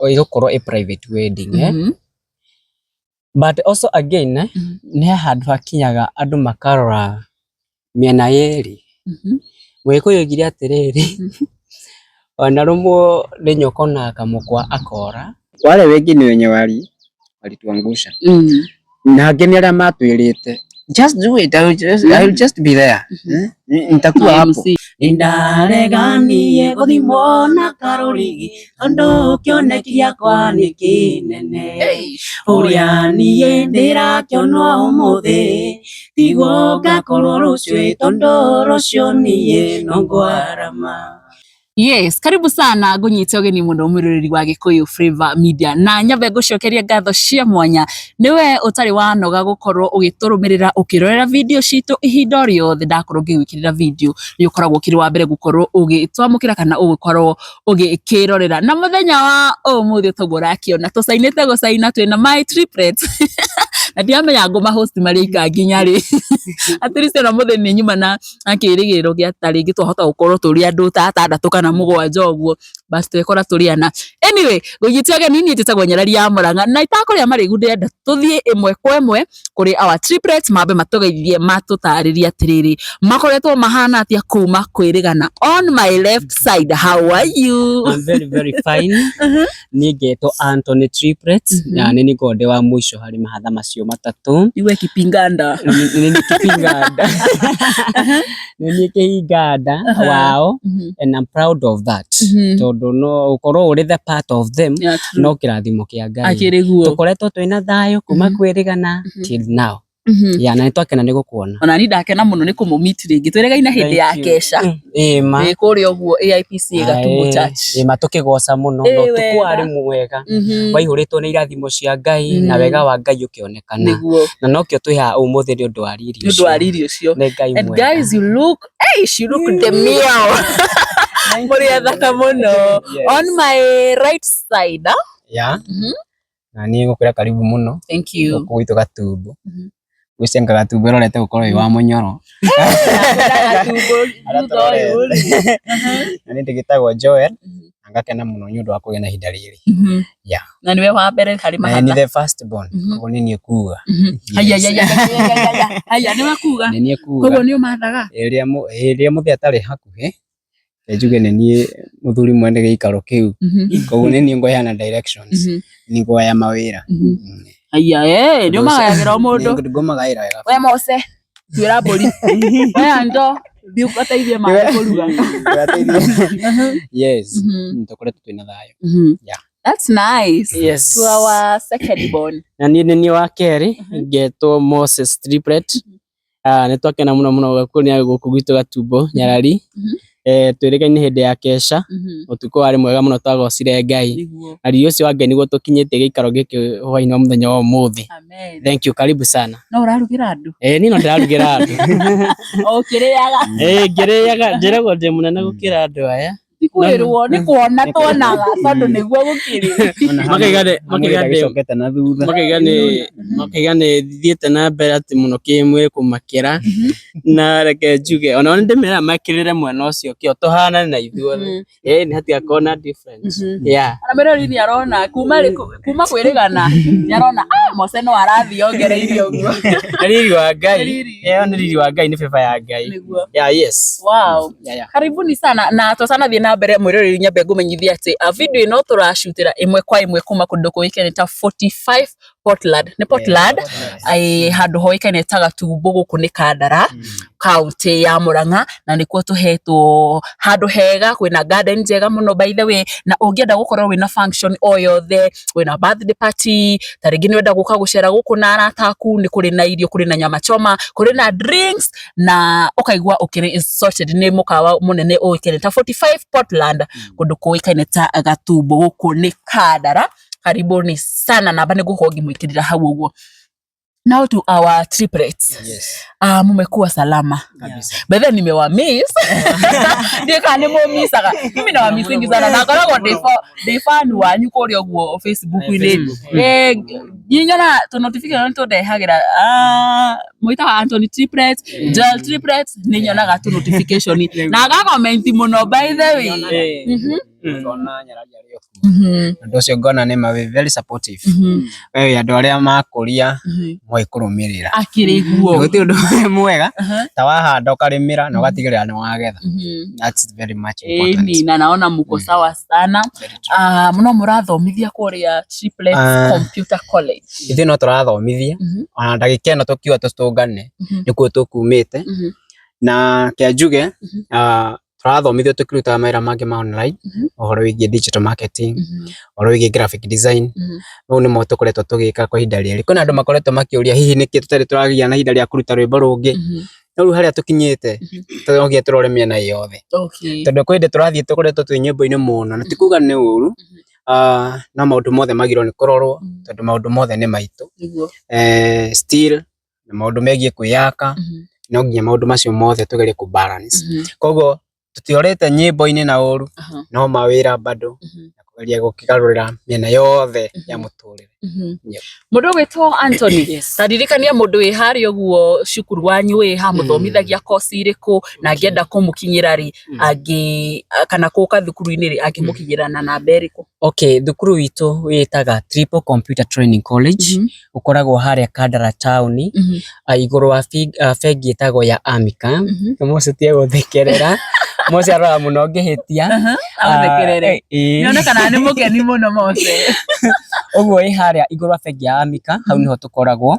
Ĩgũkorwo ĩ private wedding, eh? But also again, nĩ handũ hakinyaga andũ makarora mĩena yerĩ. Mũgĩkũyũ oigire atĩrĩrĩ, ona rũmwo nĩ nyoka na kamũkwa akora. Wale wengine wenye walituangusha na angĩ nĩ arĩa matwĩrĩte, "Just do it, I will just be there." Eh? Nitakuwa hapo. Nĩndareganirie gũthimwo na karũrigi tondũ kĩoneki gĩakwa nĩ kĩnene. Ũrĩa niĩ ndĩrakĩonwo ũmũthĩ tiguo ngakorwo rũciũ, tondũ rũciũ niĩ no ngwarama. Yes, karibu sana, ngunyite ũgeni mũno mwĩroreri wa Gĩkũyũ Flavour Media, na nyambe ngũcokeria ngatho cia mwanya nĩwe ũtarĩ wanoga gũkorwo ũgĩtũrũmĩrĩra, ũkĩrorera video citũ ihinda o rĩothe. Ndakorwo ngĩgwĩkĩrĩra video, nĩ ũkoragwo ũkĩrĩ wa mbere gũkorwo ũgĩtwamũkĩra kana ũgĩkorwo ũgĩkĩrorera. Na mũthenya wa ũmũthĩ, toguo ũrakĩona tũcainĩte gũcaina, twĩna my triplets na ndiramenya ngũma host marĩ aika nginya rĩ. At least ona mũthĩ nĩ nyuma na kĩrĩgĩrĩro gĩa ta rĩngĩ twahota gũkorwo tũrĩ andũ ta atandatũ kana mũgwanja ũguo, but twekora tũrĩ ana. Anyway, ngũnyite ũgeni, niĩ njĩtagwo Nyarari ya Mũrang'a, na itakũrĩa marĩgu, ndĩrenda tũthiĩ ĩmwe kwa ĩmwe kũrĩ our triplets, mambe matũgeithie, matũtarĩrie atĩrĩrĩ, makoretwo mahana atĩa kuma kwĩrĩgana. On my left side, how are you? I'm very very fine. Niĩ ngetwo Anthony Triplets na nĩ niĩ ngoragwo ndĩ wa mũico harĩ mahatha macio matatũ. Iwe kipinganda. Nĩ niĩ kĩpinganda, nĩ niĩ kĩhinganda wao, and I'm proud of that, tondũ no ũkorwo ũrĩ the part of them no kĩrathimo kĩa Ngai. Akĩrĩ guo. Tũkoretwo twĩna thayũ kuma kwĩrĩgana till now. Yeah, na nĩ twakena nĩ gũkuona. Ona ni ndakena mũno nĩ kũmũmeet rĩngĩ. Twĩrĩgaine hĩndĩ ya Thank you. kesha. Ĩĩ ma. Ĩ kũrĩa ũguo AIPC Gatumbo Church. Ĩĩ ma, tũkĩgoca mũno, na Ĩĩ, ũtukũ wega. warĩ mwega, waihũrĩtwo nĩ irathimo cia Ngai na wega wa Ngai ũkĩonekana, na nokĩo twĩ haha ũmũthĩ nĩ ũndũ wa riri Nĩ ũndũ wa ũcio. riri ũcio. Nĩ Ngai And mwega. guys, you look, hey, she look demure, mũrĩ athaka mũno. On my right side, ah? Yeah. Na niĩ ngũkwĩra karibu mũno Thank you. gũkũ gwitũ Gatumbo. Gwĩcenga Gatumbo ĩrorete gũkorwo wĩ wa mũnyoro. Gatumbo thutha ũyũ rĩ. Na niĩ ndĩgĩtagwo Joel na ngakena mũno nĩ ũndũ wa kũgĩa na ihinda rĩrĩ. Yeah. Na nĩwe wa mbere harĩ Na ni mahatha. the first born, koguo nĩ niĩ kuga. Haya, haya, haya, haya, nĩwe kuga. Nĩ niĩ kuga. Koguo nĩ ũmathaga. Ĩrĩa mũthee atarĩ hakuhĩ, reke njuge nĩ niĩ mũthuri mwene gĩikaro kĩu, koguo nĩ niĩ ngũheana directions, nĩ ngũgaya mawĩra. Haya, eh, nĩ ũmagayagĩra o mũndũ. Nĩ ngũmagaĩra wega. We Mose, tuĩra mbũri. We Anjo, thiĩ ũgateithie maĩ kũruga. Yes, tũkoretwo twĩna thayũ. Yeah. That's nice. Yes. To our second born. Na niĩ nĩ niĩ wa kerĩ, ngetwo Moses Triplet. Ah, nĩ twakena mũno mũno gũkuona gũkũ gwitũ Gatumbo Nyarari. Twĩrĩgaine hĩndĩ ya kesha, ũtukũ warĩ mwega mũno, twagocire Ngai. Na riri ũcio wa Ngai nĩguo tũkinyĩtie gĩikaro gĩkĩ hwaĩ-inĩ wa mũthenya wa ũmũthĩ. Amen. Thank you, karibu sana. No ũrarugĩra andũ. Niĩ no ndĩrarugĩra andũ. O ũkĩrĩaga. Ngĩrĩaga, njĩragwo ndĩ mũnene gũkĩra andũ aya. Ti kwĩrwo, nĩ kuona tuonaga tondũ nĩguo gũkĩrĩ. Makaiga na thutha. Makaiga nĩ thiĩte na mbere atĩ mũno kĩmwĩrĩ kũmakĩra, na reke njuge ona nĩ ndĩmeraga mekĩrĩre mwena ũcio kĩo tũhanane na ithuothe, nĩ hatigakorwo na difference, yeah. Ona mwĩrori nĩ arona kuma kwĩrĩgana, nĩ arona, ah, Mose no arathiĩ ongereire ũguo. Nĩ riri wa Ngai. Nĩ riri. Ĩyo nĩ riri wa Ngai, nĩ favor ya Ngai. Nĩguo. Yeah, yes. Yeah. Karibuni sana, na tũtanathiĩ na mbere, mwĩroreri, nyambe ngũmenyithie atĩ video ĩno tũracutĩra ĩmwe kwa ĩmwe kuma kũndũ kũĩkaine ta 45 Portland, nĩ Portland, handũ hoĩkaine ta Gatumbo, gũkũ nĩ Kandara, kaunti ya Murang'a, na nĩkuo tũhetwo handũ hega, kwĩna garden njega mũno, by the way. Na ũngĩenda gũkorwo wĩna function o yothe, wĩna birthday party, ta rĩngĩ nĩ ũrenda gũka gũcera gũkũ na arata aku, nĩ kũrĩ na irio, kũrĩ na nyama choma, kũrĩ na drinks, na ũkaigua ũkĩrĩ sorted. Nĩ mũkawa mũnene ũĩkaine ta 45 Portland, kũndũ kũĩkaine ta Gatumbo, gũkũ nĩ Kandara. Karibuni sana, namba nĩ ngũkorwo ngĩmwĩkĩrĩra hau ũguo. Now to our triplets. Yes. Ah, mumekuwa salama? Kabisa. By the way, nimewamiss. Ndiĩ kana nĩ mũmicaga, mimi nawamissingi sana, na ngoragwo ndĩ fan wanyu kũrĩa ũguo Facebook-inĩ. Niĩ nyonaga tũ notification tũndehagĩra mwĩtaga Anthony Triplets, Joel Triplets, nĩ nyonaga tũ notification na aga comment mũno by the way. Ngona Nyarari arĩ o kuo. Ũndũ ũcio ngona nĩ ma very supportive. We andũ arĩa makũria moĩ kũrũmĩrĩra. Akĩrĩ guo. Gũtirĩ ũndũ mwega ta wahanda ũkarĩmĩra na ũgatigĩrĩra nĩ wagetha. That's very much important. Ĩni, na naona muko sawa sana. Very true. No mũrathomithia kũrĩa Triplets Computer College. Ithuĩ no tũrathomithia ona ndagĩka ĩno tũkiuga tũtũngane nĩkuo tũkumĩte na kĩa njuge tũrathomithio tũkĩrutaga mawĩra mangĩ ma online ũhoro wĩgiĩ digital marketing, ũhoro wĩgiĩ graphic design, mau nĩmo tũkoretwo tũgĩka kwa ihinda rĩrĩ. Kwĩna andũ makoretwo makĩũria hihi nĩkĩ tũtarĩ tũragĩa na ihinda rĩa kũruta rwĩmbo rũngĩ, no rĩu harĩa tũkinyĩte no nginya tũrore mĩena yothe tondũ kwĩ hĩndĩ tũrathiĩ tũkoretwo twĩ nyĩmbo-inĩ mũno na ti kuga nĩ ũru, no maũndũ mothe magĩrĩirwo nĩ kũrorwo tondũ maũndũ mothe nĩ maitũ. Still na maũndũ megiĩ kwĩyaka no nginya maũndũ macio mothe tũgerie kũ balance. Koguo tũtiorĩte nyĩmbo-inĩ na ũru no mawĩra bado na kũgeria gũkĩgarũrĩra mĩena yothe ya mũtũrĩre. Mũndũ ũgwĩtwo Anthony, ta ririkania mũndũ wĩ harĩa ũguo cukuru wanyu wĩ ha mũthomithagia koci irĩkũ na angĩenda kũmũkinyĩra rĩ angĩ kana gũka thukuru-inĩ rĩ angĩmũkinyĩra na namba ĩrĩkũ? Okay, thukuru witũ wĩtaga Triple Computer Training College, ũkoragwo harĩa Kandara town, igũrũ wa bengi ĩtagwo ya Amica. Mose tige gũthekerera, Mose aroraga mũno ngĩhĩtia. Agũthekerere. Ĩĩ. Nĩonekana nĩ mũkeni mũno Mose. Ũguo ĩ harĩa igũrũ wa bengi ya Amica, hau nĩho tũkoragwo,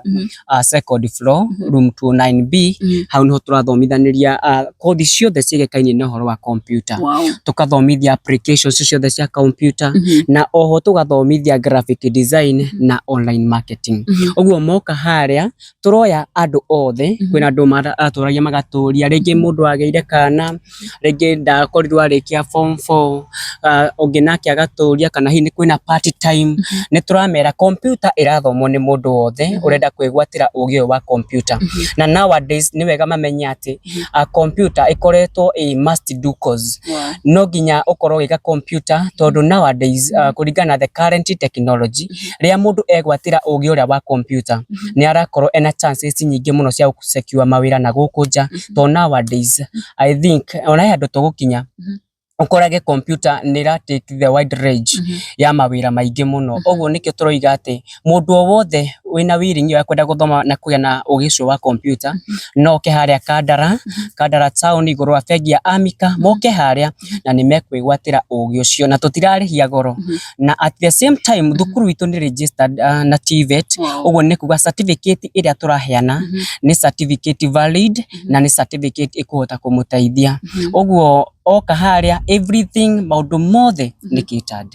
second floor, room 29B, hau nĩho tũrathomithanĩria kothi ciothe ciĩgĩkainie na ũhoro wa computer. Tũkathomithia applications ciothe cia computer na oho tũgathomithia graphic design na online marketing. Ũguo moka harĩa tũroya andũ othe, kwĩna andũ maratũragia magatũria, rĩngĩ mũndũ agĩire kana, rĩngĩ ndakorirwo arĩkia form 4, ũngĩ nake agatũria kana hihi kwĩna part time, nĩ tũramera computer ĩrathomwo nĩ mũndũ wothe ũrenda kwĩgwatĩra ũgĩ ũyũ wa computer. Na nowadays nĩ wega mamenye atĩ computer ĩkoretwo ĩ must do course. No nginya ũkorwo ũgĩka computer tondũ nowadays kũringana na the current technology, rĩrĩa mũndũ egwatĩra ũgĩ ũrĩa wa computer, nĩ arakorwo ena chances nyingĩ mũno cia gũ secure mawĩra na gũkũ nja, tondũ nowadays I think ona he handũ tũgũkinya ũkorage computer nĩ ĩra take the wide range ya mawĩra maingĩ mũno. Ũguo nĩkĩo tũroiga atĩ mũndũ o wothe wĩna willing ya kwenda gũthoma na kũgĩa na ũgĩ ũcio wa computer no oke harĩa Kandara, Kandara town igũrũ wa bengi ya Amica, moke harĩa na nĩ mekwĩgwatĩra ũgĩ ũcio na tũtirarĩhia goro. Na at the same time thukuru itũ nĩ registered na TVET, ũguo nĩ kuga certificate ĩrĩa tũraheana nĩ certificate valid na nĩ certificate ĩkũhota kũmũteithia. Ũguo oka harĩa everything maũndũ mothe nĩ catered.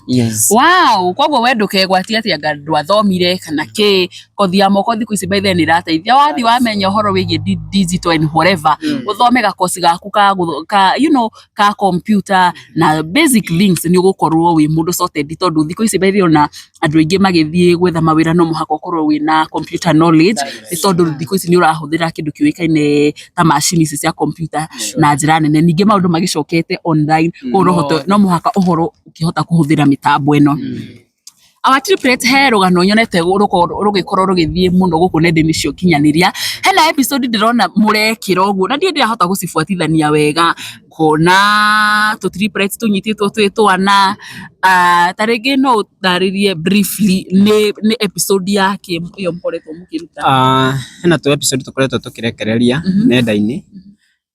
Yes. Wow, koguo we ndũkegwatie atĩ anga ndwathomire kana kĩ, kothi ya moko thikũ ici by the way nĩ ĩrateithia. Wathiĩ wamenya ũhoro wĩgiĩ digital and whatever, ũthome gakoci gaku ka you know ka computer na basic things nĩ ũgũkorwo wĩ mũndũ sorted tondũ thikũ ici by the way ona andũ aingĩ magĩthiĩ gwetha mawĩra no mũhaka ũkorwo wĩna computer knowledge nĩ tondũ thikũ ici nĩ ũrahũthĩra kĩndũ kĩũĩkaine ta macini ici cia computer na njĩra nene. Ningĩ maũndũ magĩcokete online koguo no mũhaka ũhoro ũkĩhota kũhũthĩra mĩtambo ĩno. Our triplet he rũgano nyonete rũgĩkorwo rũgĩthiĩ mũno gũkũ nenda-inĩ cia ũkinyanĩria. Hena episode ndĩrona mũrekĩra ũguo na ndirĩ ndĩrahota gũcibuatithania wega, ngona tũ triplets tũnyitĩtwo twĩ twana, ta rĩngĩ no ũtarĩrie briefly nĩ episode ya kĩ ĩyo mũkoretwo mũkĩruta? Hena tũ episode tũkoretwo tũkĩrekereria nenda-inĩ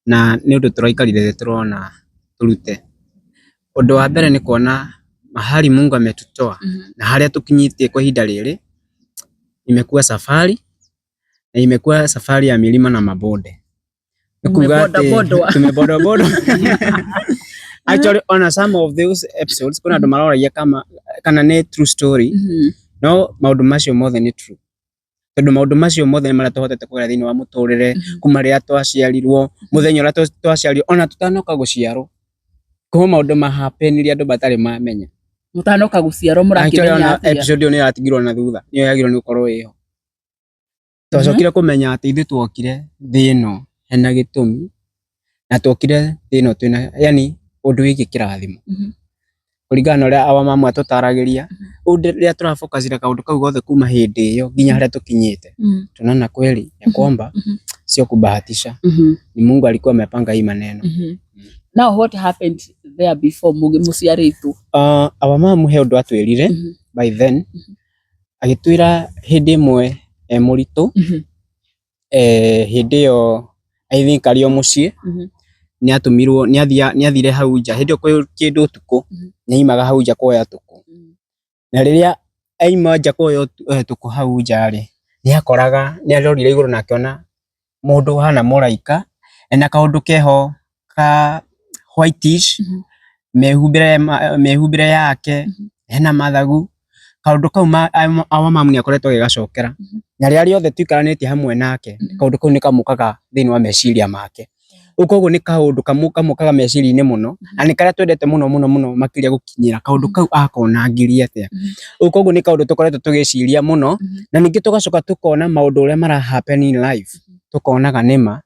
na nĩ ũndũ tũraikarire thĩ tũrona tũrute. Ũndũ wa mbere nĩ kuona mahali Mungu ametutoa na harĩa tũkinyĩtie kwa ihinda rĩrĩ, imekuwa safari na imekuwa safari ya milima na mabonde. Nĩ kuga atĩ tumebondabondwa. Actually ona some of those episodes kwĩna andũ maroragia kana nĩ true story, no maũndũ macio mothe nĩ true. Tondũ maũndũ macio mothe nĩ marĩa tũhotete kũgera thĩinĩ wa mũtũrĩre kuma rĩrĩa twaciarirwo, mũthenya ũrĩa twaciarirwo ona tũtanoka gũciarwo. Kwĩ maũndũ ma happen iria andũ matarĩ mamenya. Mũtanoka gũciarwo Actually mũrakĩmenya ona atĩa? episode ĩyo nĩ ĩratigirwo na thutha, nĩyo yagĩrĩirwo nĩ gũkorwo ĩho. Twacokire kũmenya atĩ ithuĩ twokire thĩ ĩno hena gĩtũmi na twokire thĩ ĩno twĩna yani ũndũ wĩgiĩ kĩrathimo. Kũringana na ũrĩa our mamu atũtaragĩria, Rĩrĩa tũrafocusira kaũndũ kau gothe kuma hĩndĩ ĩyo nginya harĩa tũkinyĩte, tunaona kweli ya kwamba sio kubahatisha, ni Mungu alikuwa amepanga hii maneno. Now what happened there before mũciarĩtwo? Our mom he ũndũ atwĩrire by then, agĩtwĩra hĩndĩ ĩmwe e mũritũ, hĩndĩ ĩyo I think arĩ o mũciĩ, nĩ atũmirwo, nĩ athire hau nja hĩndĩ ĩyo kwĩ kĩndũ ũtukũ, nĩ aimaga hau nja kuoya tũkũ, na rĩrĩa aima nja kuoya tũkũ hau nja rĩ, nĩ akoraga, nĩ arorire igũrũ na akĩona mũndũ ũhana mũraika ena kaũndũ keho ka whitish, mĩhumbĩre yake, hena mathagu, kaũndũ kau our mom nĩ akoretwo agĩgacokera, na rĩrĩa rĩothe tũikaranĩtie hamwe nake, kaũndũ kau nĩ kamũkaga thĩinĩ wa meciria make. Rĩu koguo nĩ kaũndũ kamũkaga meciria-inĩ mũno, na nĩ karĩa twendete mũno mũno mũno makĩria gũkinyĩra kaũndũ kau akonangirie atĩa. Rĩu koguo nĩ kaũndũ tũkoretwo tũgĩciria mũno, na ningĩ tũgacoka tũkona maũndũ ũrĩa mara happen in life, tukonaga nĩma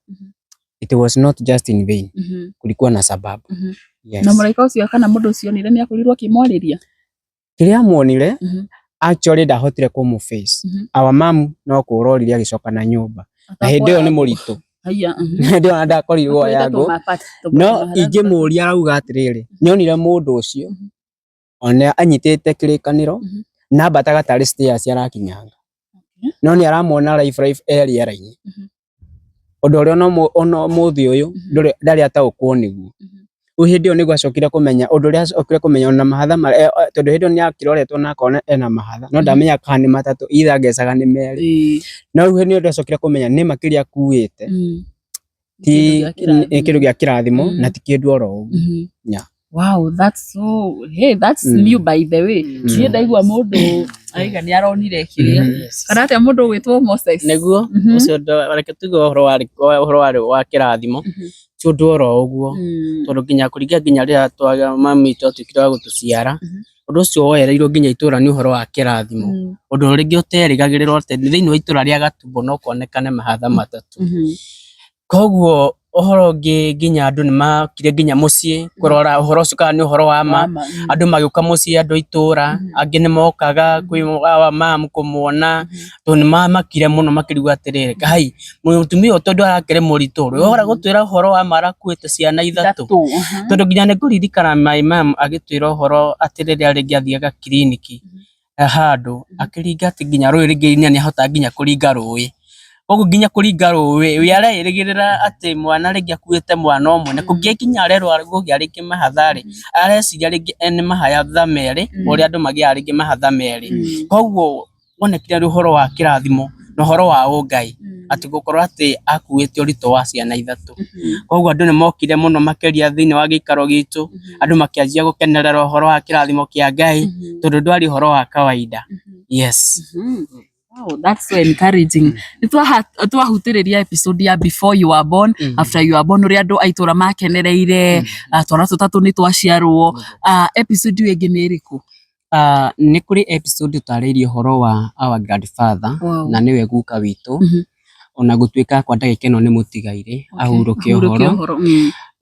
it was not just in vain, kulikuwa na sababu. Yes. Na mũraika ũcio kana mũndũ ũcio onire nĩ akorirwo akĩmwarĩria? Kĩrĩa amuonire, actually ndahotire kũmũ face. Our mom no kũra orire agĩcoka na nyũmba, na hĩndĩ ĩyo nĩ mũritũ. Haiya. Hĩndĩ ĩyo ndakorirwo yangũ, no ingĩmũria arauga atĩrĩrĩ, nĩonire mũndũ ũcio ona anyitĩte kĩrĩkanĩro, na ambataga tarĩ stairs arakinyanga, no nĩ aramuona life life e rĩera-inĩ, ũndũ ũrĩa ona ũmũthĩ ũyũ ndarĩ ataũkwo nĩguo. Rĩu hĩndĩ ĩyo nĩguo acokire kũmenya ũndũ ũrĩa acokire kũmenya ona mahatha tondũ hĩndĩ ĩyo nĩ akĩroretwo na akona ena mahatha, no ndamenyaga kana nĩ matatũ, either angecaga nĩ merĩ, no rĩu hĩndĩ ĩyo acokire kũmenya nĩma kĩrĩa akuĩte ti nĩ kĩndũ gĩa kĩrathimo, na ti kĩndũ oro ũguo. Yeah. Wow, that's so, hey, that's new by the way. Niĩ ndaigua mũndũ aiga nĩ aronire kĩrĩa. Kana atĩa mũndũ ũgwĩtwo Moses? Nĩguo ũcio, reke tuge ũhoro wa kĩrathimo ti ũndũ oro ũguo, tondũ nginya kũringa nginya rĩrĩa mami witũ atuĩkire wa gũtũciara, ũndũ ũcio woereirwo nginya itũra nĩ ũhoro wa kĩrathimo, ũndũ rĩngĩ ũterĩgagĩrĩrwo atĩ thĩinĩ wa itũra rĩa Gatumbo no kuonekane mahatha matatũ. Koguo ũhoro ũngĩ nginya andũ nĩ makire nginya mũciĩ kũrora ũhoro ũcio kana nĩ ũhoro wa ma, andũ magĩũka mũciĩ, andũ a itũra angĩ nĩ mokaga kwĩ our mom kũmuona, tondũ nĩ mamakire mũno makĩrigwo atĩrĩrĩ, kai mũtumia ũyũ tondũ arakĩrĩ mũritũ rĩ, ora gũtwĩra ũhoro wa ma arakuĩte ciana ithatũ? Tondũ nginya nĩ ngũririkana my mom agĩtwĩra ũhoro atĩ rĩrĩa rĩngĩ athiaga kiriniki handũ akĩringa atĩ nginya rũĩ rĩngĩ nĩ ahotaga nginya kũringa rũĩ, koguo nginya kũringa rũĩ we arerĩgĩrĩra atĩ mwana rĩngĩ akuĩte mwana ũmwe, na kũngĩkinya arerwo kũgĩa rĩngĩ mahatha rĩ, areciria rĩngĩ nĩ mahatha merĩ, ũrĩa andũ magĩaga rĩngĩ mahatha merĩ. Koguo wonekire nĩ ũhoro wa kĩrathimo na ũhoro wa ũngai atĩ gũkorwo atĩ akuĩte ũritũ wa ciana ithatũ. Koguo andũ nĩ mokire mũno makĩria thĩinĩ wa gĩikaro gitũ, andũ makĩanjia gũkenerera ũhoro wa kĩrathimo kĩa Ngai, tondũ ndwarĩ ũhoro wa kawaida. Yes. Wow, that's so encouraging. Nĩ twahutĩrĩria episode ya before you were born, after you were born, ũrĩa andũ a itũra makenereire, twana tũtatũ nĩ twaciarwo. Episode ĩyo ĩngĩ nĩ ĩrĩkũ? Nĩ kũrĩ episode tũtarĩirie ũhoro wa our grandfather, na nĩwe guka witũ, ona gũtuĩka kwa ndagĩka ĩno nĩ mũtigairĩ, ahurũke ũhoro,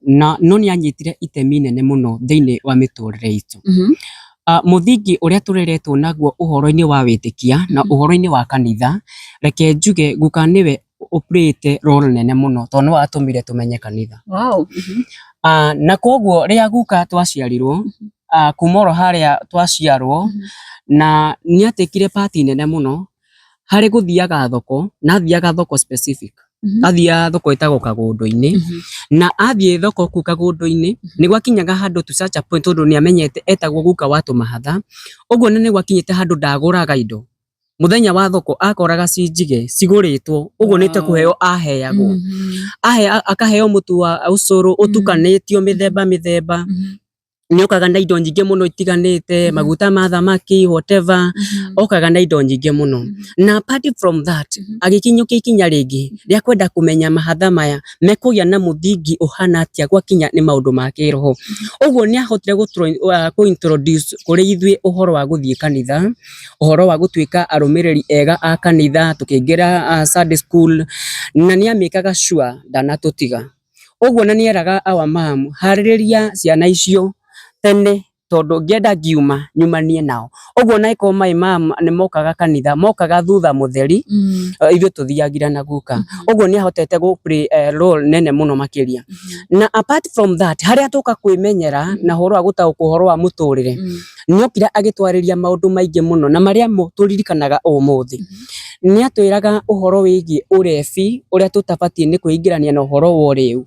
na no nĩ anyitire itemi inene mũno thĩinĩ wa mĩtũrĩre itũ. Mũthingi ũrĩa tũreretwo naguo ũhoro-inĩ wa wĩtĩkia na ũhoro-inĩ wa kanitha, reke njuge guka nĩwe ũplayĩte role nene mũno, tondũ nĩwe watũmire tũmenye kanitha. Na koguo rĩrĩa guka twaciarirwo, kuma oro harĩa twaciarwo, na nĩ atekire part nene mũno harĩ gũthiaga thoko, na athiaga thoko specific, athiaga thoko ĩtagwo Kagũndũ-inĩ, na athiĩ thoko kũu Kagũndũ-inĩ nĩ gwakinyaga handũ to such a point, tondũ nĩ amenyete etagwo guka wa tũmahatha, ũguo nĩ gwakinyĩte handũ ndagũraga indo mũthenya wa thoko, akoraga ci njige cigũrĩtwo, ũguo nĩ ta kũheo aheagwo, akaheo mũtu wa ũcũrũ ũtukanĩtio mĩthemba mĩthemba, nĩ okaga na indo nyingĩ mũno itiganĩte, maguta ma thamaki, whatever, okaga na indo nyingĩ mũno. Na apart from that, agĩkinyũkia ikinya rĩngĩ rĩa kwenda kũmenya mahatha maya mekũgĩa na mũthingi ũhana atĩa gwakinya nĩ maũndũ ma kĩroho. Ũguo nĩ ahotire kũ introduce kũrĩ ithuĩ ũhoro wa gũthiĩ kanitha, ũhoro wa gũtuĩka arũmĩrĩri ega a kanitha, tũkĩingĩra Sunday school, na nĩ amĩkaga sure ndanatũtiga. Ũguo na nĩ eraga our mom, harĩrĩria ciana icio tene. Tondu ngienda ngiuma nyumanie nao uguo na iko my mom nĩ mokaga kanitha, mokaga thutha mutheri, ithuĩ tuthiagira na guka. Uguo nĩ ahotete gu play role nene muno makiria. Na apart from that, haria tuka kwimenyera na horo wa gutaũkwo ũhoro wa mũtũrĩre, nĩokire agĩtwarĩria maũndũ maingĩ mũno na marĩa mo tũririkanaga ũmũthĩ. Nĩ atwĩraga ũhoro wĩgiĩ ũrebi, ũrĩa tũtabatiĩ nĩ kwĩingĩrania na ũhoro wa ũrĩu,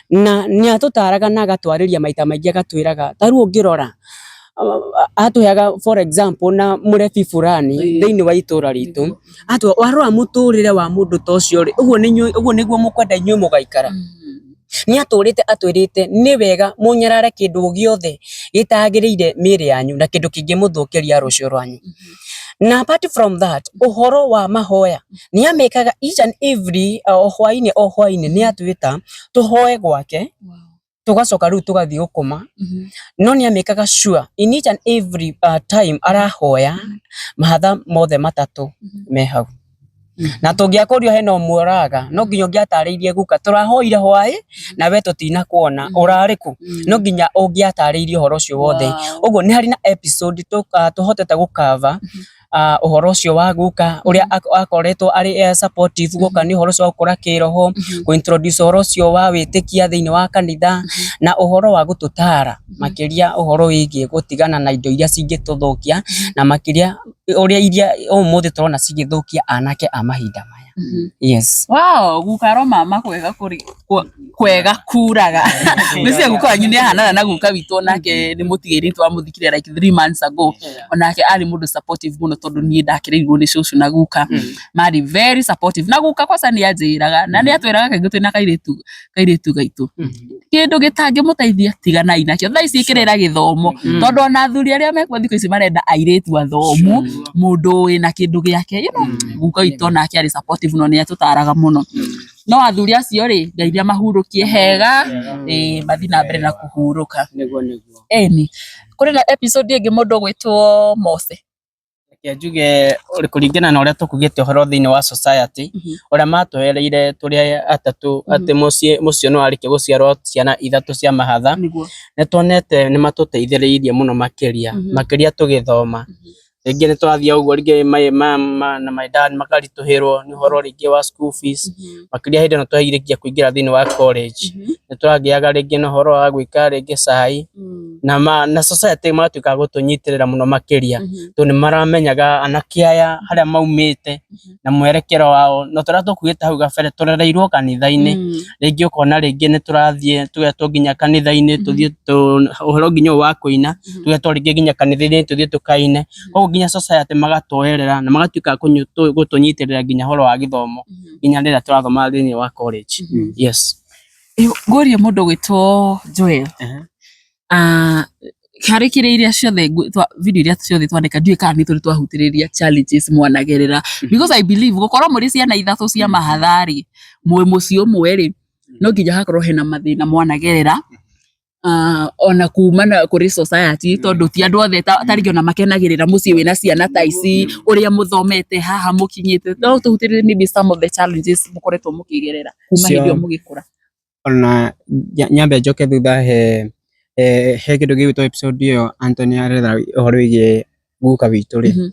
na nĩ atũtaraga na agatwarĩria maita maingĩ, agatwĩraga ta rĩu ũngĩrora, atũheaga for example na mũrebi fulani thĩinĩ wa itũra ritũ, atwĩra warora mũtũrĩre wa mũndũ ta ũcio rĩ, ũguo nĩ ũguo nĩguo mũkwenda inyuĩ mũgaikara? Nĩ atũrĩte atwĩrĩte nĩ wega mũnyarare kĩndũ gĩothe gĩtagĩrĩire mĩĩrĩ yanyu na kĩndũ kĩngĩmũthũkĩria rũciũ rwanyu. Na apart from that, ũhoro wa mahoya nĩ amĩkaga each and every o hwainĩ, o hwainĩ nĩ atwĩta tũhoe gwake, tugacoka rĩu tũgathiĩ gũkoma. No nĩ amĩkaga sure in each and every time arahoya, mahatha mothe matatũ me hau. Na tũngĩakũrio hena ũmwe ũraga, no nginya ũngĩatarĩirie guka, tũrahoire hwaĩ na we tũtinakuona, ũrarĩ kũ? No nginya ũngĩatarĩirie ũhoro ũcio wothe. Ũguo nĩ harĩ na episode tũhotete gũkava ũhoro ũcio wa guka, ũrĩa akoretwo arĩ supportive guka nĩ ũhoro ũcio wa gũkũra kĩroho, kũ introduce ũhoro ũcio wa wĩtĩkia thĩinĩ wa kanitha, na ũhoro wa gũtũtara makĩria ũhoro wĩgiĩ gũtigana na indo iria cingĩtũthũkia, na makĩria ũrĩa iria ũmũthĩ tũrona cigĩthũkia anake a mahinda maya. Yes. Wow, guka aromama kwega kũrĩ kwega kuraga. Ngwĩciria guka wanyu nĩ ahanaga na guka witũ, onake nĩ mũtigĩrĩ, twamũthikire like 3 months ago. Onake arĩ mũndũ supportive mũno, tondũ niĩ ndakereirwo nĩ cũcũ na guka marĩ very supportive. Na guka kwanza nĩ anjĩraga na nĩ atwĩraga kaingĩ twĩna kairĩtu gaitũ, kĩndũ gĩtangĩmũteithia tiganai nakĩo. Thaa ici ĩkĩrĩra gĩthomo, tondũ ona athuri arĩa mekuo thikũ ici marenda airĩtu athomu, mũndũ wĩna kĩndũ gĩake. Guka witũ onake arĩ supportive no nĩ atũtaraga mũno. No athuri acio rĩ, Ngai nĩ amahurũkie hega, ĩĩ, mathiĩ na mbere na kũhurũka. Nĩguo, nĩguo. Ĩni kũrĩ na episode ĩngĩ, mũndũ ũgwĩtwo Mose. Reke njuge kũringana na ũrĩa tũkugĩte ũhoro thĩinĩ wa society, ũrĩa matwereire tũrĩ atatũ atĩ mũciĩ nĩ warĩkia gũciarwo ciana ithatũ cia mahatha, nĩ tuonete nĩ matũteithĩrĩirie mũno makĩria, makĩria tũgĩthoma. Rĩngĩ nĩ twathiĩ ũguo, rĩngĩ my mom na my dad makaritũhĩrwo nĩ ũhoro rĩngĩ wa school fees, makĩria hĩndĩ ĩno twarĩkia kũingĩra thĩinĩ wa college. Nĩ twagĩaga rĩngĩ na ũhoro wa gwĩka rĩngĩ cai na society magatuĩka a gũtũnyitĩrĩra mũno makĩria, tondũ nĩ maramenyaga anake aya harĩa maumĩte na mwerekero wao. Na tũrĩa tũkuĩte hau gabere, tũrereirwo kanitha-inĩ, rĩngĩ ũkona rĩngĩ nĩ tũrathiĩ tũgetwo nginya kanitha-inĩ tũthiĩ ũhoro nginya ũyũ wa kũina, tũgetwo rĩngĩ nginya kanitha-inĩ tũthiĩ tũkaine. Koguo nginya society magatuoerera na magatuĩka a gũtũnyitĩrĩra nginya ũhoro wa gĩthomo, nginya rĩrĩa tũrathoma thĩinĩ wa college. Yes. Ngũrie mũndũ ũgwĩtwo Joel. Ah, harĩ kĩrĩa iria ciothe video iria ciothe twandĩka, ndiũĩ kana nĩ tũrĩ twahutĩrĩria challenges mwanagerera, because I believe gũkorwo mũrĩ ciana ithatũ cia mahatha rĩ, mwĩ mũciĩ ũmwe rĩ, no nginya hakorwo hena mathĩna mwanagerera, ona kuma na kũrĩ society, tondũ ti andũ othe ta rĩngĩ ona makenagĩrĩra mũciĩ wĩna ciana ta ici, ũrĩa mũthomete haha mũkinyĩte. No tũhutĩrĩrie maybe some of the challenges mũkoretwo mũkĩgerera kuma hĩndĩ ĩyo mũgĩkũra. Ona nyambe njoke thutha, he kĩndũ gĩgwĩtwo episode ĩyo Anthony aretha ũhoro wĩgiĩ guka witũ rĩ,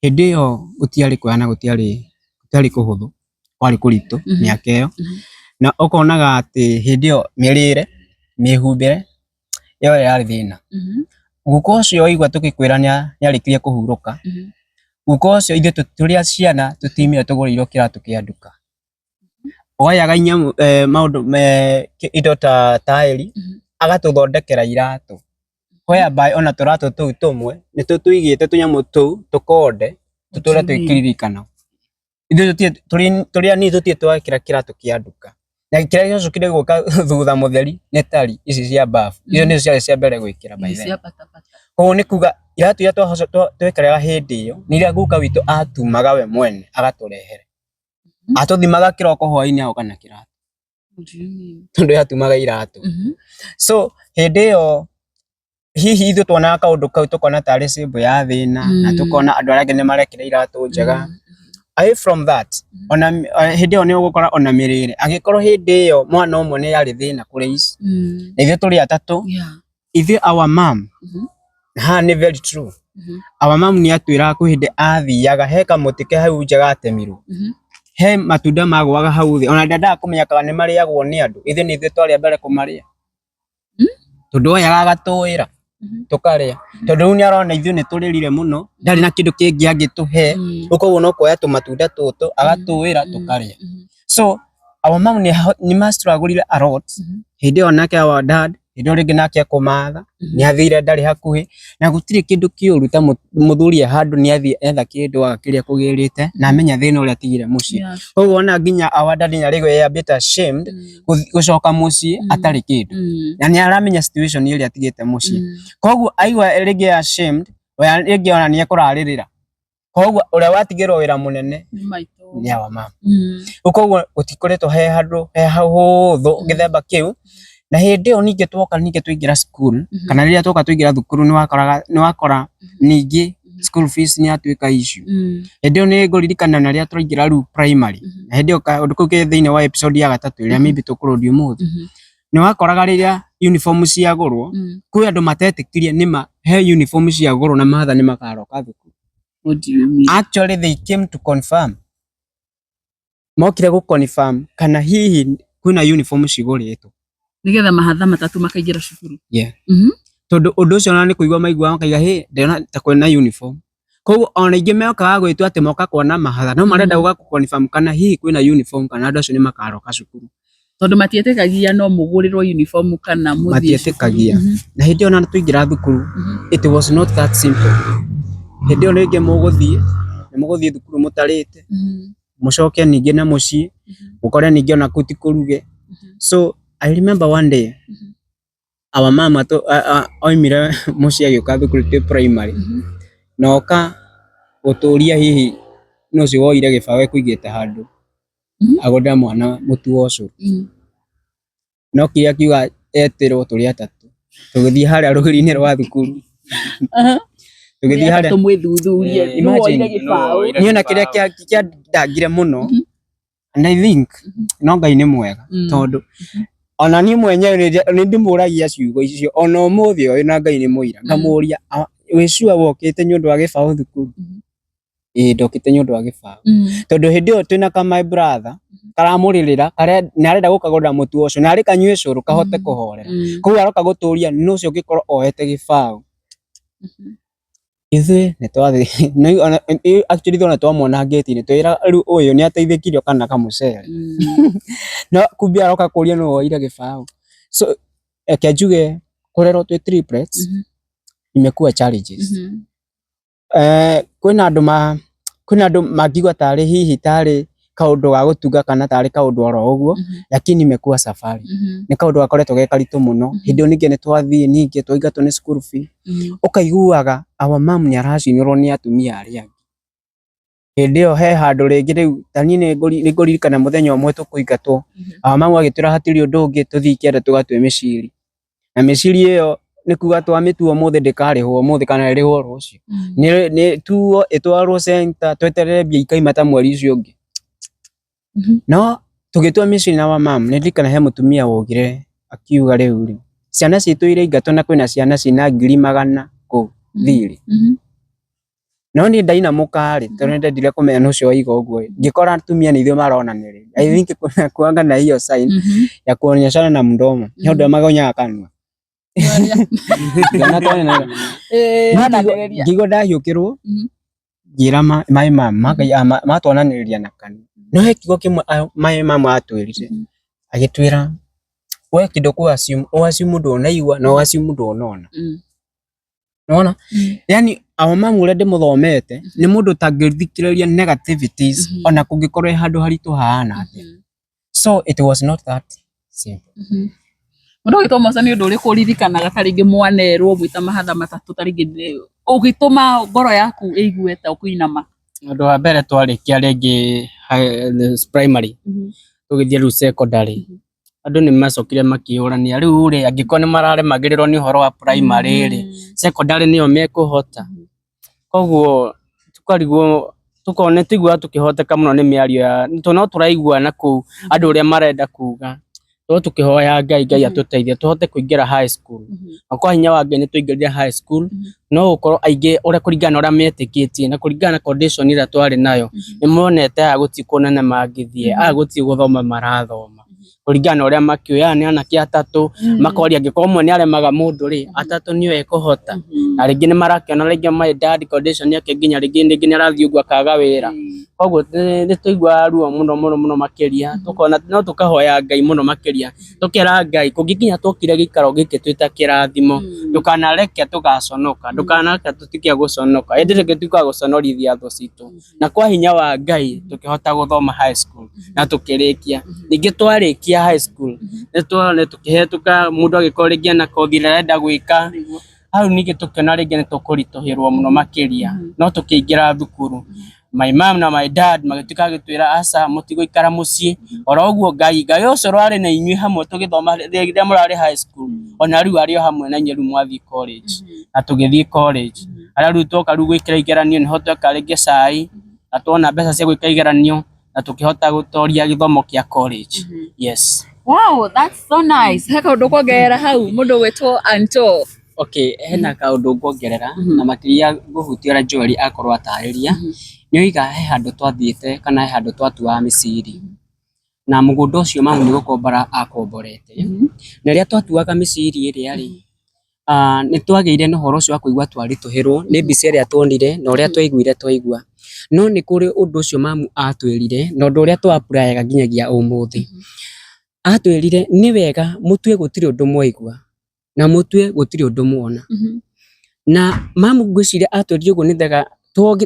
hĩndĩ ĩyo gũtiarĩ kwega na gũtiarĩ kũhũthũ, kwarĩ kũritũ mĩaka ĩyo. Na ũkonaga atĩ hĩndĩ ĩyo mĩrĩre, mĩhumbĩre ĩyo yarĩ thĩna. Guka ũcio waigua tũgĩkwĩra nĩarĩkirie kũhurũka, guka ũcio ithuĩ tũrĩ ciana tũtimire tũgũrĩirwo kĩratũ kĩa nduka. Oyaga inyamũ, maũndũ indo ta taĩri, agatũthondekera iratũ, whereby ona tũratũ tũu tũmwe nĩ tũtũigĩte tũnyamũ tũu tũkonde tũtũre twĩ kĩririkano. Ithuĩ tũrĩ anini tũtirĩ twekĩra kĩratũ kĩa nduka. Na kĩrĩa gĩacokire gũka thutha mũtheri nĩ tari ici cia bafu, icio nĩcio ciarĩ cia mbere gwĩkĩra by then. Koguo nĩ kuga iratũ iria twekĩraga hĩndĩ ĩyo nĩ iria guka witũ atumaga we mwene agatũrehere. Atũthimaga kĩroko, hwaĩ-inĩ agoka na kĩratũ, tondũ ye atumaga iratũ. So hĩndĩ ĩyo hihi ithuĩ tuonaga kaũndũ kau tũkona tarĩ symbol ya thĩna, na tũkona andũ arĩa angĩ nĩ marekĩra iratũ njega. Away from that, ona hĩndĩ ĩyo nĩ ũgũkora ona mĩrĩre, angĩkorwo hĩndĩ ĩyo mwana ũmwe nĩ yarĩ thĩna kũrĩ ici, na ithuĩ tũrĩ atatũ. Ithuĩ our mom, haha nĩ very true. Our mom nĩ atwĩraga kwĩ hĩndĩ athiaga he kamũtĩ ke hau nja gatemirwo, he matunda magũaga hau thĩ, ona ndendaga kũmenya kana nĩ marĩagwo nĩ andũ, ithuĩ nĩ ithuĩ twarĩ a mbere kũmarĩa. Tondũ oyaga agatũĩra tũkarĩa, tondũ rĩu nĩ arona ithuĩ nĩ tũrĩrire mũno, ndarĩ na kĩndũ kĩngĩ angĩtũhe, rĩu koguo no kuoya tũmatunda tũtũ agatũĩra tũkarĩa. So our mom nĩ ma struggle a lot hĩndĩ ĩyo nake our dad hĩndĩ ĩyo rĩngĩ nake ekũmatha nĩ athire ndarĩ hakuhĩ na gũtirĩ kĩndũ kĩũru ta mũthuri e handũ nĩ athiĩ etha kĩndũ aga kĩrĩa kũgĩrĩte na amenya thĩna ũrĩa atigire mũciĩ. Koguo ona nginya our dad nĩ arĩgwo a bit ashamed gũcoka mũciĩ atarĩ kĩndũ na nĩ aramenya situation ĩrĩa atigĩte mũciĩ. Koguo aigua rĩngĩ ashamed rĩngĩ ona nĩ ekũrarĩrĩra. Koguo ũrĩa watigĩrwo wĩra mũnene nĩ our mom. Koguo gũtikoretwo he handũ he hahũthũ gĩthemba kĩu. Na hĩndĩ ĩyo ningĩ twoka ningĩ twaingĩra school kana rĩrĩa twoka twaingĩra thukuru nĩ wakoraga nĩ wakora ningĩ school fees nĩ yatuĩka issue. Hĩndĩ ĩyo nĩ ngũririkana na rĩrĩa twaingĩra rĩu primary na hĩndĩ ĩyo kaũndũ kau ke thĩinĩ wa episode ya gatatũ ĩrĩa maybe tũkũrũndi ũmũthĩ. Nĩ wakoraga rĩrĩa uniform ciagũrwo kwĩ andũ matetĩkirie nĩma he uniform ciagũrwo na mahatha nĩ makaroka thukuru. What do you mean? Actually they came to confirm. Mokire gũ confirm kana hihi kwĩna uniform cigũrĩtwo. Nĩgetha mahatha matatũ makaingĩra cukuru. Yeah. Tondũ ũndũ ũcio ona nĩ kũigua maiguaga makaiga hĩ ndĩrona ta kwĩna uniform. Koguo ona aingĩ mokaga gwĩtua atĩ moka kuona mahatha no marenda gũka gũ confirm kana hihi kwĩna uniform kana andũ acio nĩ makaroka cukuru. Tondũ matietĩkagia no mũgũrĩrwo uniform kana mũthiĩ Matietĩkagia. Na hĩndĩ ĩyo ona twaingĩra thukuru it was not that simple. Hĩndĩ ĩyo rĩngĩ mũgũthiĩ nĩ mũgũthiĩ thukuru mũtarĩte mũcoke ningĩ na mũciĩ mũkore ningĩ ona kũu ti kũruge. So I remember one day our mama oimire mũciĩ agĩũka thukuru twĩ primary na oka gũtũria hihi nũ ũcio woire gĩbaũ ekũigĩte handũ agũrĩre mwana mũtu wa ũcũrũ. No kĩrĩa akiuga etĩrwo tũrĩ atatũ tũgĩthiĩ harĩa rũgiri-inĩ rwa thukuru tũgĩthiĩ harĩa Tũmwĩthuthurie nũ woire Imagine. gĩbaũ. Niĩ ona kĩrĩa kĩandangire mũno and I think no Ngai nĩ mwega tondũ ona niĩ mwenyewe nĩ ndĩmũragia ciugo icio ona ũmũthĩ ũyũ na Ngai nĩ mũira ngamũria wĩ sure wokĩte nĩ ũndũ wa gĩbaũ thukuru? Ĩĩ ndokĩte nĩ ũndũ wa gĩbaũ tondũ hĩndĩ ĩyo twĩna ka my brother karamũrĩrĩra nĩ arenda gũkagũrĩra mũtu ũcio na arĩ kanyue cũrũ kahote kũhorera. Koguo aroka gũtũria nũ ũcio ũngĩkorwo oete gĩbaũ. Ithuĩ nĩ twathiĩ actually ithuĩ ona twamwona ngĩti-inĩ twĩra rĩu ũyũ nĩ ateithĩkire kana kamũcere. No kumbe aroka kũria nũ woire gĩbaũ. So reke njuge kũrerwo twĩ triplets imekuwa challenges. Kwĩna andũ kwĩna andũ mangĩigua tarĩ hihi tarĩ kaũndũ ga gũtunga kana tarĩ kaũndũ oro ũguo lakini imekuwa safari. Nĩ kaũndũ gakoretwo ge karitũ mũno. Hĩndĩ ĩyo ningĩ nĩ twathiĩ ningĩ twaingatwo nĩ school fee ũkaiguaga our mom nĩ aracinĩrwo nĩ atumia arĩa angĩ. Hĩndĩ ĩyo he handũ rĩngĩ rĩu ta niĩ nĩ ngũririkana mũthenya ũmwe tũkũingatwo our mom agĩtwĩra hatirĩ ũndũ ũngĩ tũthiĩ kĩanda tũgatue mĩciri. Na mĩciri ĩyo nĩ kuga twamĩtua ũmũthĩ ndĩkarĩhwo ũmũthĩ kana ĩrĩhwo rũciũ. Nĩ tuo ĩtwarwo center tweterere mbia ikaima ta mweri ũcio ũngĩ. No tũgĩtua mĩciri na our mom nĩ ndirikana he mũtumia wokire akiuga rĩu rĩ ciana citũ iraingatwo na kwĩna ciana ciĩna ngiri magana kũu thirĩ. No niĩ ndainamũka rĩ tondũ nĩ ndendire kũmenya nũ ũcio waiga ũguo ĩ ngĩkora atumia nĩ ithuĩ maronanĩrĩria. I think kuanga na hiyo sign ya kuonyeshana na mdomo nĩ ũndũ magonyaga kanua. Ngĩigua ndahiũkĩrwo ngĩra my mom matwonanĩrĩria na kanua. No he kiugo kĩmwe my mom atwĩrire agĩtwĩra we kĩndũ kũ assume ũ assume ndũnaigua na ũ assume ndũnona. Nĩwona? Yani our mom ũrĩa ndĩmũthomete nĩ mũndũ ũtangĩthikĩrĩria negativities ona kũngĩkorwo he handũ haritũ hahana atĩa. So it was not that simple. Mũndũ ũgĩtwo Mosa nĩ ũndũ ũrĩkũ ũririkanaga ta rĩngĩ mwanerwo mwĩ ta mahatha matatũ ta rĩngĩ ũgĩtũma ngoro yaku ĩigue ta ũkũinama? Ũndũ wa mbere twarĩkia rĩngĩ primary tũgĩthiĩ rĩu secondary andũ nĩ macokire makĩũrania rĩu rĩ angĩkorwo nĩ mararemagĩrĩrwo nĩ ũhoro wa primary rĩ secondary nĩyo mekũhota. Koguo tũkarigwo tũkona tũiguaga tũkĩhoteka mũno nĩ mĩario ya tondũ no tũraigua na kũu andũ ũrĩa marenda kuga. Tũkorwo tũkĩhoya Ngai, Ngai atũteithie tũhote kũingĩra high school. Na kwa hinya wa Ngai nĩ twaingĩrire high school, no gũkorwo aingĩ ũrĩa kũringana na ũrĩa metĩkĩtie na kũringana na condition ĩrĩa twarĩ nayo, nĩ monete aya gũtirĩ kũnene mangĩthiĩ, aya gũtirĩ gũthoma marathoma. Kũringana na ũrĩa makĩũĩ, aya nĩ anake atatũ, makoria angĩkorwo ũmwe nĩ aremaga mũndũ rĩ, atatũ nĩo ekũhota. Na rĩngĩ nĩ marakĩona rĩngĩ my dad condition yake nginya rĩngĩ rĩngĩ nĩ arathiĩ ũguo akaga wĩra. Koguo nĩ tũiguaga ruo mũno mũno mũno makĩria, tũkona no tũkahoya Ngai mũno makĩria, tũkera Ngai kũngĩkinya twokire gĩikaro gĩkĩ twĩ ta kĩrathimo, ndũkanareke tũgaconoka, ndũkanareke tũtuĩke a gũconoka, ĩndĩ reke tuĩke a gũconorithia thũ citũ. Na kwa hinya wa Ngai tũkĩhota gũthoma high school na tũkĩrĩkia. Ningĩ twarĩkia high school nĩ tuonire tũkĩhetũka mũndũ agĩkorwo rĩngĩ ena kothi ĩrĩa arenda gwĩka, hau ningĩ tũkĩona rĩngĩ nĩ tũkũritũhĩrwo mũno makĩria, no tũkĩingĩra thukuru. My mom na my dad magĩtuĩka a gũtwĩra aca mũtigũikara mũciĩ, oro ũguo Ngai, Ngai ũcio ũrarĩ na inyuĩ hamwe tũgĩthoma rĩrĩa mũrarĩ high school, ona rĩu arĩ o hamwe na inyuĩ rĩu mwathiĩ college. Na tũgĩthiĩ college, harĩa rĩu twoka rĩu gwĩkĩra igeranio nĩho tweka rĩngĩ cai, na tuona mbeca cia gwĩka igeranio, na tũkĩhota gũtoria gĩthomo kĩa college. Yes. Wow, that's so nice. He kaũndũ kuongerera hau mũndũ ũgwĩtwo Anto. Okay, hena kaũndũ nguongerera na makĩria ngũhutia ũrĩa Joel akorwo atarĩria. Nĩ oiga he handũ twathiĩte kana he handũ twatuaga mĩciri na mũgũnda ũcio mamu nĩ gũkombora akomborete. Na rĩrĩa twatuaga mĩciri ĩrĩa rĩ, nĩ twagĩire na ũhoro ũcio wa kũigua twaritũhĩrwo nĩ mbica ĩrĩa tuonire na ũrĩa twaiguire twaigua. No nĩ kũrĩ ũndũ ũcio mamu atwĩrire na ũndũ ũrĩa tũ apply nginyagia ũmũthĩ. Atwĩrire nĩ wega mũtue gũtirĩ ũndũ mwaigua na mũtue gũtirĩ ũndũ muona. Na mamu ngwĩciria atwĩrire ũguo nĩgetha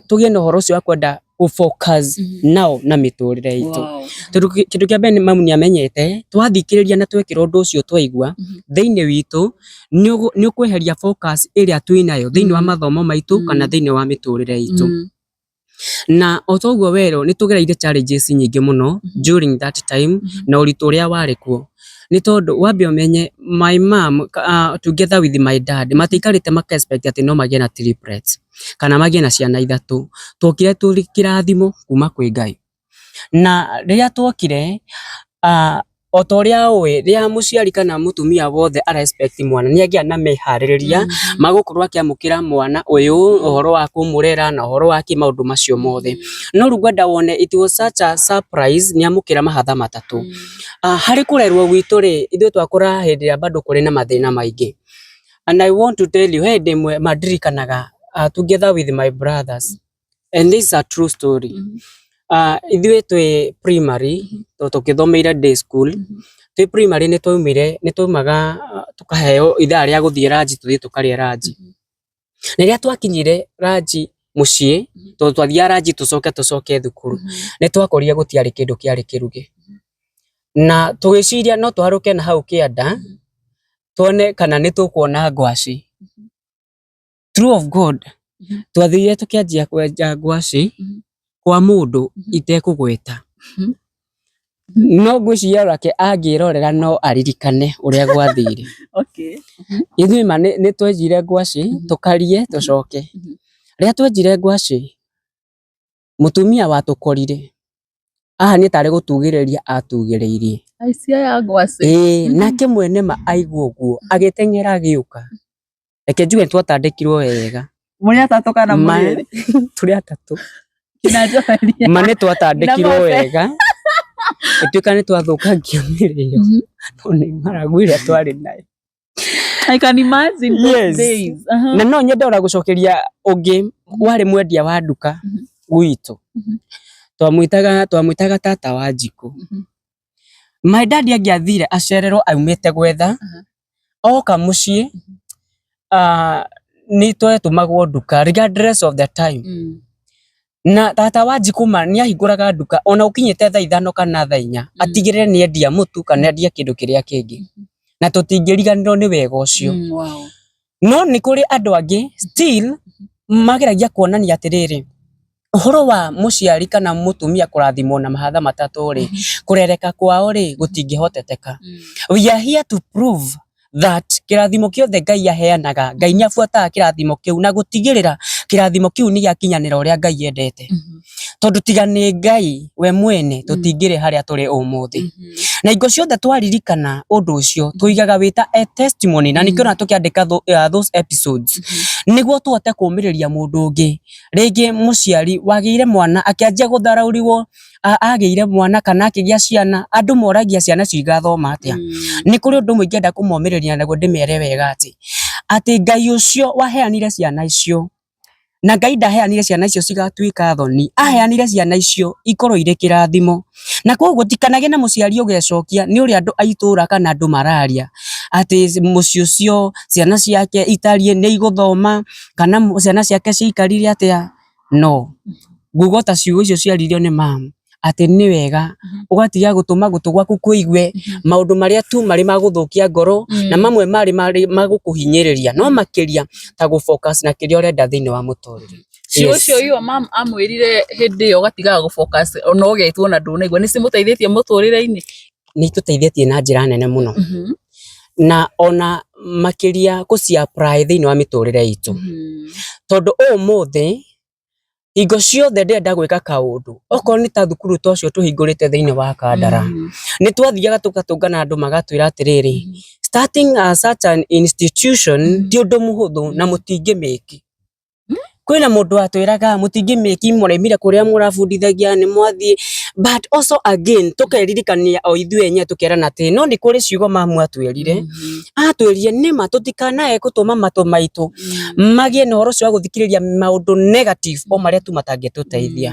tũgĩe na ũhoro ũcio wa kwenda gũ focus nao na mĩtũrĩre itũ. Tondũ kĩndũ kĩa mbere mamu nĩ amenyete twathikĩrĩria na twekĩra ũndũ ũcio twaigua thĩinĩ witũ nĩ ũkweheria focus ĩrĩa twĩnayo thĩinĩ wa mathomo maitũ kana thĩinĩ wa mĩtũrĩre itũ. Na o ta ũguo werwo nĩ tũgereire challenges nyingĩ mũno during that time na ũritũ ũrĩa warĩ kuo. Nĩ tondũ wambe ũmenye my mom together with my dad matiaikarĩte maka expect atĩ no magĩe na triplets kana magĩe na ciana ithatũ. Twokire tũrĩ kĩrathimo kuma kwĩ Ngai. Na rĩrĩa twokire o ta ũrĩa ũĩ rĩrĩa mũciari kana mũtumia wothe ara expect mwana nĩ agĩaga na meharĩrĩria ma gũkorwo akĩamũkĩra mwana ũyũ, ũhoro wa kũmũrera na ũhoro wa kĩ maũndũ macio mothe. No rĩu ngwenda wone it was such a surprise nĩ amũkĩra mahatha matatũ. Harĩ kũrerwo gwitũ rĩ, ithuĩ twakũra hĩndĩ ĩrĩa bado kũrĩ na mathĩna maingĩ. And I want to tell you he hĩndĩ ĩmwe mandirikanaga together with my brothers and this is a true story. Ithuĩ twĩ primary tondũ tũkĩthomeire day school, twĩ primary nĩ twaumire nĩ twaumaga tũkaheo ithaa rĩa gũthiĩ ranji tũthiĩ tũkarĩe ranji. Rĩrĩa twakinyire ranji mũciĩ, tondũ twathiaga ranji tũcoke tũcoke thukuru, nĩ twakorire gũtiarĩ kĩndũ kĩarĩ kĩruge. Na tũgĩciria no tũharũke na hau kĩanda, tuone kana nĩ tũkuona ngwacĩ. True of God, twathire tũkĩanjia kwenja ngwacĩ kwa mũndũ itekũgweta. No ngwĩciria onake angĩrorera no aririkane ũrĩa gwathire. Ithuĩ ma nĩ twenjire ngwacĩ tũkarie tũcoke. Rĩrĩa twenjire ngwacĩ, mũtumia watũkorire haha nĩ tarĩ gũtugĩrĩria atugĩrĩirie. Aici aya ngwacĩ. Ĩĩ nake mwene ma aigua ũguo agĩteng'era agĩũka. Reke njuge nĩ twatandĩkirwo wega. Mũrĩ atatũ kana mũrĩ erĩ? Tũrĩ atatũ. Kina Joel. Ma nĩ twatandĩkirwo Na Mose. wega. Ĩtuĩka nĩ twathũkangia mĩrĩo no nĩ ng'aragu ĩrĩa twarĩ nayo. I can imagine those days. Na no nyende ona gũcokeria ũngĩ warĩ mwendia wa nduka gwitũ. Twamwĩtaga tata wa Njikũ. My dad angĩathire acererwo aumĩte gwetha, oka mũciĩ nĩ twetũmagwo nduka regardless of the time. Na tata wa Njikũ ma nĩ ahingũraga nduka ona ũkinyĩte thaa 5 kana thaa 4 atigĩrĩre nĩ endia mũtu kana endia kĩndũ kĩrĩa kĩngĩ. Na tũtingĩriganĩrwo nĩ wega ũcio. No nĩ kũrĩ andũ angĩ still mageragia kuonania atĩrĩrĩ, ũhoro wa mũciari kana mũtumia kũrathimwo na mahatha matatũ rĩ, kũrereka kwao rĩ gũtingĩhoteteka. We are here to prove That kĩrathimo kĩothe Ngai aheanaga, Ngai nĩ abuataga kĩrathimo kĩu na gũtigĩrĩra kĩrathimo kĩu nĩ gĩakinyanĩra ũrĩa Ngai endete. Tondũ tiga nĩ Ngai we mwene tũtingĩrĩ harĩa tũrĩ ũmũthĩ. Na hingo ciothe twaririkana ũndũ ũcio tũigaga wĩ ta a testimony, na nĩkĩo ona tũkĩandĩka those episodes nĩguo tũhote kũmĩrĩria mũndũ ũngĩ. Rĩngĩ mũciari wagĩire mwana akĩanjia gũtharaũriwo, agĩire mwana kana akĩgĩa ciana, andũ moragia ciana icio igathoma atĩa. Nĩ kũrĩ ũndũ ũmwe ingĩenda kũmomĩrĩria naguo ndĩmere wega atĩ, atĩ Ngai ũcio waheanire ciana icio, na Ngai ndaheanire ciana icio cigatuĩka thoni, aheanire ciana icio ikorwo irĩ kĩrathimo. Na koguo gũtikanagĩe na mũciari ũgecokia nĩ ũrĩa andũ a itũra kana andũ mararia, atĩ mũciĩ ũcio ciana ciake itariĩ nĩ igũthoma, kana ciana ciake ciaikarire atĩa, no. Nguga ta ciugo icio ciaririo nĩ mum, atĩ nĩ wega ũgatiga gũtũma gũtũ gwaku kũigue maũndũ marĩa tu marĩ ma gũthũkia ngoro, na mamwe marĩ marĩ ma gũkũhinyĩrĩria, no makĩria ta gũ focus na kĩrĩa ũrenda thĩinĩ wa mũtũrĩre. Ciugo icio your mum amwĩrire hĩndĩ ĩyo ũgatigaga gũ focus ona ũgetwo na ndũnaigua nĩ cimũteithĩtie mũtũrĩre-inĩ? Nĩ itũteithĩtie na njĩra nene mũno, na ona makĩria gũci apply thĩinĩ wa mĩtũrĩre itũ. Tondũ ũmũthĩ hingo ciothe ndĩrenda gwĩka kaũndũ, okorwo nĩ ta thukuru ta ũcio tũhingũrĩte thĩinĩ wa Kandara, nĩ twathiaga tũgatũngana andũ magatwĩra atĩrĩrĩ, starting such an institution ti ũndũ mũhũthũ na mũtingĩmĩki. Kwĩna mũndũ watwĩraga mũtingĩmĩki, mũraimire kũrĩa mũrabundithagia nĩ mwathiĩ, but also again tũkeririkania o ithuĩ enyewe tũkerana atĩ no nĩ kũrĩ ciugo mamu atwĩrire, atwĩrire nĩma tũtikanae gũtũma matũ maitũ magĩe na ũhoro ũcio wa gũthikĩrĩria maũndũ negative o marĩa tu matangĩtũteithia.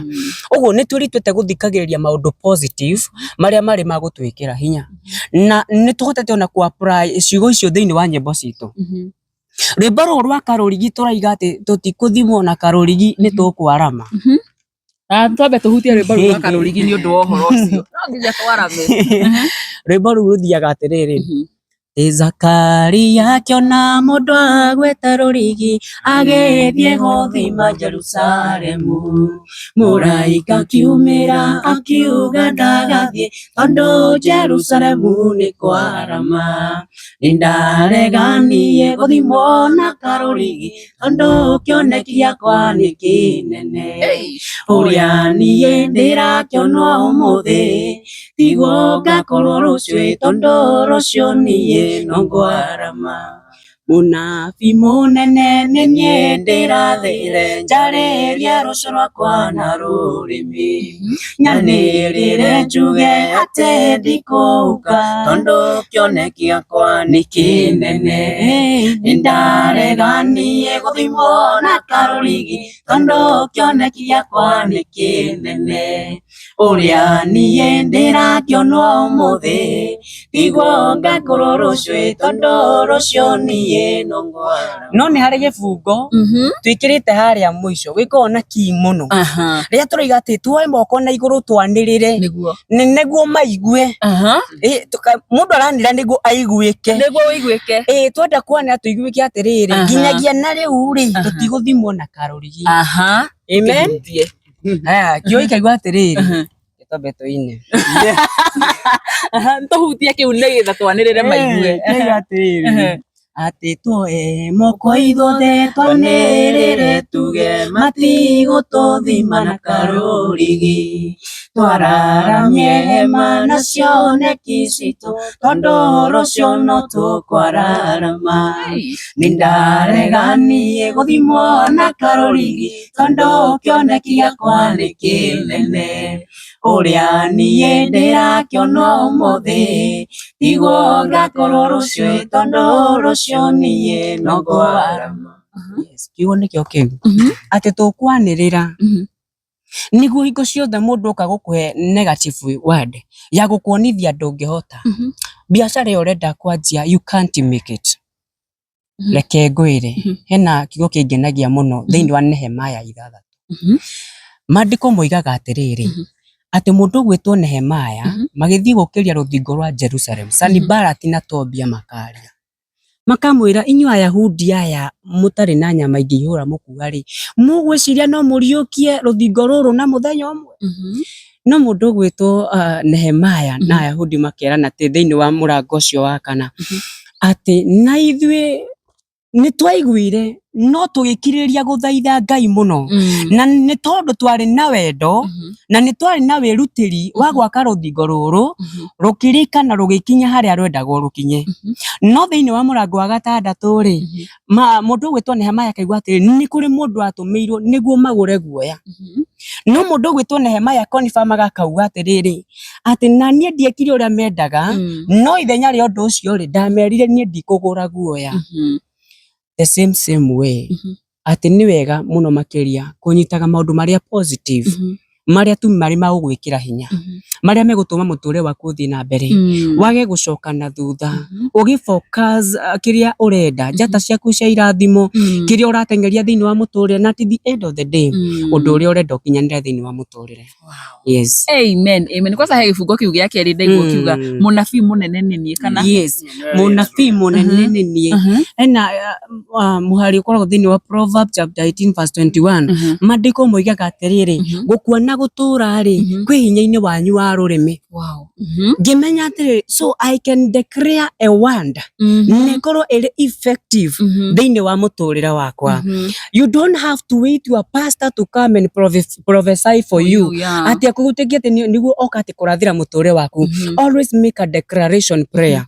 Ũguo nĩ twĩrutĩte gũthikagĩrĩria maũndũ positive marĩa marĩ ma gũtwĩkĩra hinya, na nĩ tũhotete ona kũ apply ciugo icio thĩinĩ wa nyĩmbo citũ. Rwĩmbo rũrũ rwa Karũrigi tũraiga atĩ tũtikũthimwo na Karũrigi nĩ tũkwarama. Na twambe tũhutie rwĩmbo rũu rwa Karũrigi nĩ ũndũ wa ũhoro ũcio. No nginya twarame. Rwĩmbo rũu rũthiaga atĩrĩrĩ, Ĩ Zakaria akĩona mũndũ agwete rũrigi agĩthiĩ gũthima Jerusalemu, mũraika akiumĩra akiuga ndagathiĩ tondũ Jerusalemu nĩ kwarama. Nĩ ndareganiĩ gũthimwo na karũrigi tondũ kĩoneki gĩakwa nĩ kĩnene. Ũrĩa niĩ ndĩrakĩonwo ũmũthĩ tiguo ngakorwo rũciũ, tondũ rũciũ niĩ no ngwarama. Mũnabii mũnene nĩ niĩ ndĩrathire njarĩrie rũciũ rwakwa na rũrĩmĩ, nyanĩrĩre njuge atĩ ndikũhuka tondũ kĩoneki gĩakwa nĩ kĩnene. Nĩ ndareganiĩ gũthimwo na karũrigi tondũ kĩoneki gĩakwa nĩ kĩnene. Ũrĩa niĩ ndĩrakĩonwo ũmũthĩ tiguo ngakorwo rũciũ, tondũ rũciũ niĩ no ngwara. No nĩ harĩ gĩbungo twĩkĩrĩte harĩa mũico gĩkoragwo na key mũno, rĩrĩa tũroiga atĩ tuoe moko na igũrũ twanĩrĩre nĩguo maigue. Mũndũ aranĩra nĩguo aiguĩke. Nĩguo ũiguĩke. Ĩ twenda kwanĩra tũiguĩke atĩrĩrĩ, nginyagia na rĩu rĩ, tũtigũthimwo na karũrigi. Amen. Haya, kĩo ikaigua atĩrĩrĩ, twambe tũine. Tũhutie kĩu nĩgetha twanĩrĩre maigue. Kĩoiga atĩrĩrĩ, atĩ tuoe moko ithuothe twanĩrĩre tuge matigũtũthima na karũrigi, twararamie hema na cioneki citũ tondũ rũciũ no tũkwararama. Nĩ ndareganiĩ gũthimwo na karũrigi tondũ kĩoneki gĩakwa nĩ kĩnene. Ũrĩa niĩ ndĩrakĩonwo ũmũthĩ tiguo ngakorwo rũciũ, tondũ rũciũ niĩ no ngwarama. Yes, kiugo nĩkĩo kĩu atĩ tũkwanĩrĩra nĩguo hingo ciothe mũndũ oka gũkũhe negative word ya gũkuonithia ndũngĩhota, biacara ĩyo ũrenda kwanjia you can't make it. Reke ngwĩre, hena kiugo kĩngenagia mũno thĩinĩ wa Nehemiah 6. Maandĩko moigaga atĩrĩrĩ, atĩ mũndũ ũgwĩtwo Nehemiah magĩthiĩ gũkĩria rũthingo rwa Jerusalem, Sanibalati na Tobia makaria, makamwĩra, inyuĩ Ayahudi aya mũtarĩ na nyama ingĩihũra mũkua rĩ, mũgwĩciria no mũriũkie rũthingo rũrũ na mũthenya ũmwe? No mũndũ ũgwĩtwo Nehemiah na Ayahudi makerana atĩ thĩinĩ wa mũrango ũcio wa kana, Atĩ na ithuĩ nĩ twaiguire no tũgĩkirĩrĩria gũthaitha Ngai mũno, na nĩ tondũ twarĩ na wendo na nĩ twarĩ na wĩrutĩri wa gwaka rũthingo rũrũ, rũkĩrĩka na rũgĩkinya harĩa rwendagwo rũkinye. No thĩinĩ wa mũrango wa gatandatũ rĩ, mũndũ ũgwĩtwo Nehemiah akaigua atĩrĩ, nĩ kũrĩ mũndũ watũmĩirwo nĩguo magũre guoya. No mũndũ ũgwĩtwo Nehemiah confirm akauga atĩrĩrĩ, atĩ na niĩ ndiekire ũrĩa mendaga, no ithenya rĩa ũndũ ũcio rĩ, ndamerire niĩ ndikũgũra guoya. The same same way, atĩ nĩ wega mũno makĩria kũnyitaga maũndũ marĩa positive, marĩa tu marĩ ma gũgwĩkĩra hinya, marĩa megũtũma mũtũrĩre waku ũthiĩ na mbere, wage gũcoka na thutha, ũgĩ focus kĩrĩa ũrenda, njata ciaku cia irathimo, kĩrĩa ũrateng'eria thĩinĩ wa mũtũrĩre, na at the end of the day ũndũ ũrĩa ũrenda ũkinyanĩre thĩinĩ wa mũtũrĩre. Yes. Amen, amen. Kwanza he gĩbungo kĩu gĩa kerĩ ndaigua kiuga mũnabii mũnene nĩ niĩ kana? Yes, mũnabii mũnene nĩ niĩ. Hena mũhari ũkoragwo thĩinĩ wa Proverbs chapter 18 verse 21. Maandĩko moigaga atĩrĩrĩ, gũkua na gũtũũra rĩ, kwĩ hinya-inĩ wanyu wa rũrĩmĩ. Ngĩmenya atĩrĩrĩ, so I can declare a word na ĩkorwo ĩrĩ effective thĩinĩ wa mũtũrĩre wakwa. You don't have to wait your pastor to come and prophesy for you. Atĩ akũgũtĩkia atĩ nĩguo oka atĩ kũrathĩra mũtũrĩre waku. Always make a declaration prayer.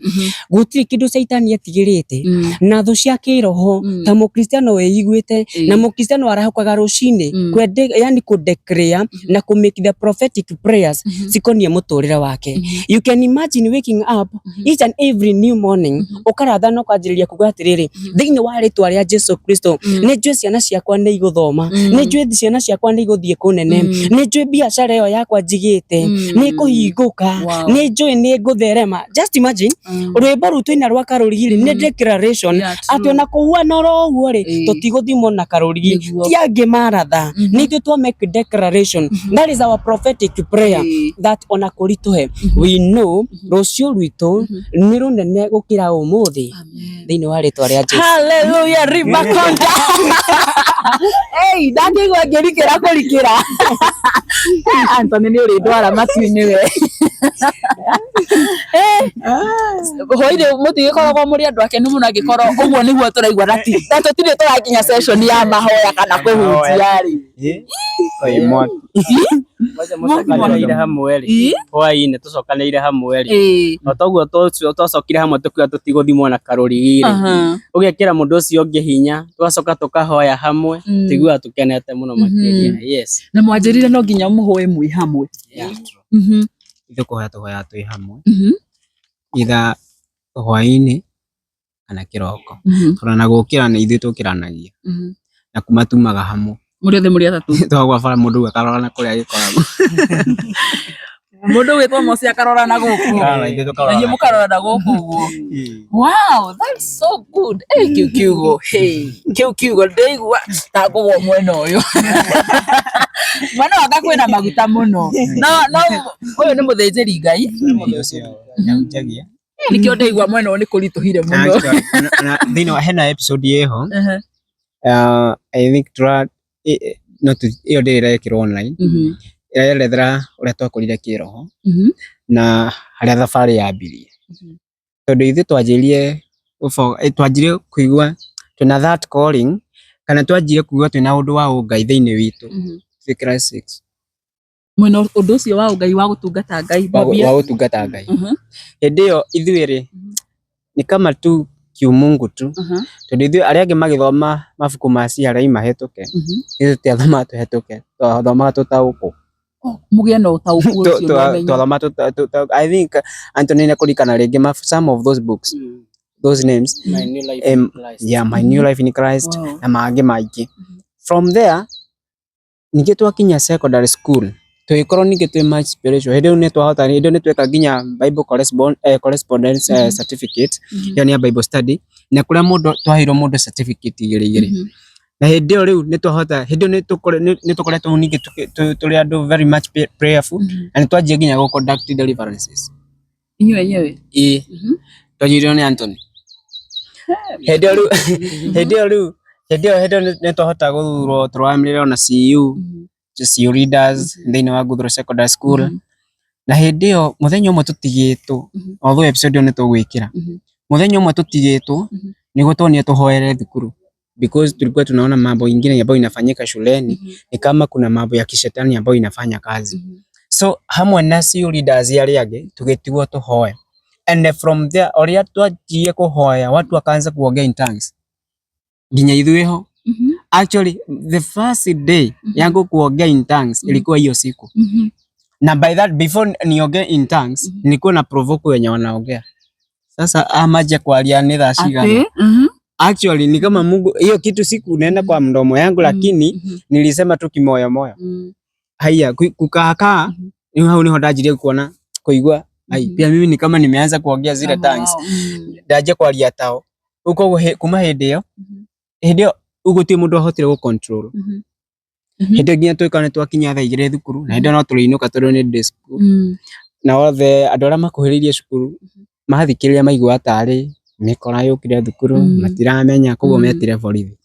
Gũtirĩ kĩndũ caitani etigĩrĩte na thũ cia kĩroho ta mũkristiano wĩiguĩte na mũkristiano arahũkaga rũcinĩ kwende, yani kũ declare na kũ make the prophetic prayers cikoniĩ mũtũrĩre wake. You can imagine waking up each and every new morning, ũkaratha na ũkanjĩrĩria kuga atĩrĩrĩ, thĩinĩ wa rĩtwa rĩa Jesu Kristo, nĩ njũĩ ciana ciakwa nĩ igũthoma, nĩ njũĩ ciana ciakwa nĩ igũthiĩ kũnene, nĩ njũĩ biacara ĩyo yakwa njigĩte nĩ ĩkũhingũka, nĩ njũĩ nĩ ngũtherema. Just imagine, rwĩmbo rũu twĩna rwa karũrigi rĩ, nĩ declaration atĩ ona kũhuana oro ũguo rĩ, tũtigũthimwo na karũrigi. Ti angĩ maratha, nĩ ithuĩ twa make declaration. That is our prophetic prayer, that ona kũritũhe, we know rũciũ rwitũ nĩ rũnene gũkĩra ũmũthĩ thĩinĩ wa rĩtwa rĩa Jesu. Hallelujah, ribakonda. Hey, ndakĩigua ngĩrikĩra kũrikĩra. Anthony nĩ ũrĩndwara matu-inĩ we. Hwainĩ mũtigĩkoragwo mũrĩ andũ akenu mũno angĩkorwo ũguo nĩguo tũraigua, na ti na tũtirĩ tũrakinya session ya mahoya kana kũhunjia rĩ. Mũcokanĩrĩire hamwe rĩ, hwainĩ tũcokanĩrĩire hamwe rĩ, o toguo twacokire hamwe tũkiuga tũtigũthimwo na karũrigi rĩ, ũgekĩra mũndũ ũcio ũngĩ hinya, tũgacoka tũkahoya hamwe, tũiguaga tũkenete mũno makĩria. Yes. Na mwanjĩrire no nginya mũhoe mwĩ hamwe. Ithuĩ kũhoya tũhoyaga twĩ hamwe, either hwaĩ-inĩ kana kĩroko, tondũ ona gũkĩra nĩ ithuĩ tũkĩranagia na kuma tumaga hamwe. Mũrĩ othe mũrĩ atatũ? Twagwa bara mũndũ ũguo akarora na kũrĩa agĩkoragwo. Mũndũ ũgwĩtwo Mosi akarora na gũkũ, Akarora, ithuĩ tũkarora na inyuĩ na mũkarora na gũkũ ũguo. Wow, that's so good. Hey, kĩu kiugo, hey, kĩu kiugo ndĩigua ta ngũgwo mwena ũyũ. Mwena waka kwĩna maguta mũno. No no ũyũ nĩ mũthĩnjĩri Ngai. Ũcio nĩahunjagia. Nĩkĩo ndaigua mwena ũyũ nĩ kũritũhire mũno. Na thĩinĩ wa hena episode ĩho, I think tũra no ĩyo ndĩrĩ ĩrekĩrwo online, ĩrerethera ũrĩa twakũrire kĩroho na harĩa thabarĩ yambirie, tondũ ithuĩ twanjirie twanjirie kũigua twĩna that calling, kana twanjirie kũigua twĩna ũndũ wa ũngai thĩinĩ witũ twĩ class 6. Mwena ũndũ ũcio wa ũngai wa gũtungata Ngai. Wa gũtungata Ngai. Hĩndĩ ĩyo ithuĩ rĩ, ni kama tu kiumungu tu, tondũ ithuĩ arĩa angĩ magĩthoma mabuku ma CRE mahĩtũke, ithuĩ tũtiathomaga tũhetũke, twathomaga tũtaũkwo. Mũgĩe na ũtaũku ũcio na ũmenyo. Twathomaga, I think Anthony nĩ kũririkana rĩngĩ some of those books, those names. My New Life in Christ. Yeah, My New Life in Christ na mangĩ maingĩ. From there ningĩ twakinya secondary school tũgĩkorwo ningĩ twĩ much spiritual. Hĩndĩ ĩyo nĩ twahota, hĩndĩ ĩyo nĩ tweka nginya Bible correspondence certificate, ĩyo nĩ ya Bible study, na kũrĩa mũndũ twaheirwo mũndũ certificate igĩrĩ igĩrĩ. Na hĩndĩ ĩyo rĩu nĩ twahota, hĩndĩ ĩyo nĩ tũkoretwo ningĩ tũrĩ andũ very much prayerful, na nĩ twanjia nginya gũ conduct deliverances. Inyuĩ enyewe? Ĩĩ. Twanjirio nĩ Anthony. Hĩndĩ ĩyo rĩu hĩndĩ ĩyo rĩu hĩndĩ ĩyo hĩndĩ ĩyo nĩ twahota gũthurwo tũrũgamĩrĩre ona CU, CU leaders thĩinĩ wa Nguthũrũ Secondary School. Na hĩndĩ ĩyo mũthenya ũmwe tũtigĩtwo, although episode ĩyo nĩ tũgwĩkĩra, Muthenya umwe tutigitwo niguo tuonire tuhoere thukuru because tulikuwa tunaona mambo ingine ambayo inafanyika shuleni ni kama kuna mambo ya kishetani ambayo inafanya kazi. So hamwe na CU leaders aria angi tugitigwo tuhoe, and from there uria twanjirie kuhoya watu wakaanza kuongea in tongues nginya ithuĩ ho. Actually the first day yangu kuongea in tongues ilikuwa hiyo siku. Na by that before niongee in tongues nilikuwa na provoke wenye wanaongea. Sasa amaje kwaria ni thaa cigana? Actually ni kama Mungu hiyo kitu siku nenda kwa mdomo yangu, lakini nilisema tu kimoyo moyo. Haya kukaakaa ni hau niho ndanjirie kuona kuigua ai pia mimi ni kama nimeanza kuongea zile tongues. Ndanje kwaria tao uko kuma hindi iyo hindi iyo uguo mundu ahotire gu control. Hindi nginya twika ni twakinya thaa igiri thukuru na hindi no tũrĩinũka tondũ nĩ day school. Na othe andũ arĩa makuhĩrĩirie cukuru mathikĩrĩria maigua tarĩ mĩkora yũkire thukuru matiramenya koguo metire borithi.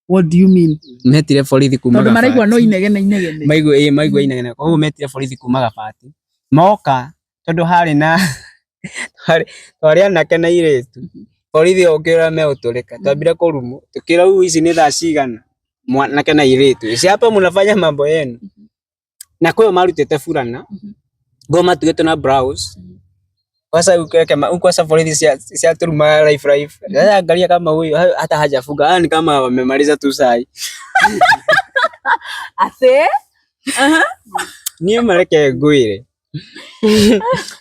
What do you mean? Metire borithi kuma Tondu maraigua no inegene inegene. Maigua ĩ maigua inegene koguo metire borithi kuma Gabati. Moka tondu harĩ na twarĩ anake na airĩtu. Borithi okĩra megũtũrĩka twambire kũrumwo tukĩra rĩu ici nĩ thaa cigana mwanake na airĩtu si hapa mnafanya mambo yenu. Na kwĩo marutĩte burana ngo matugĩtwo na blouse. Kwanza ukiweka kwanza borithi cia turuma life life. Sasa angalia kama huyu hata hajafunga, ni kama wamemaliza tu sai. Ate? Niĩ mareke ngwĩre.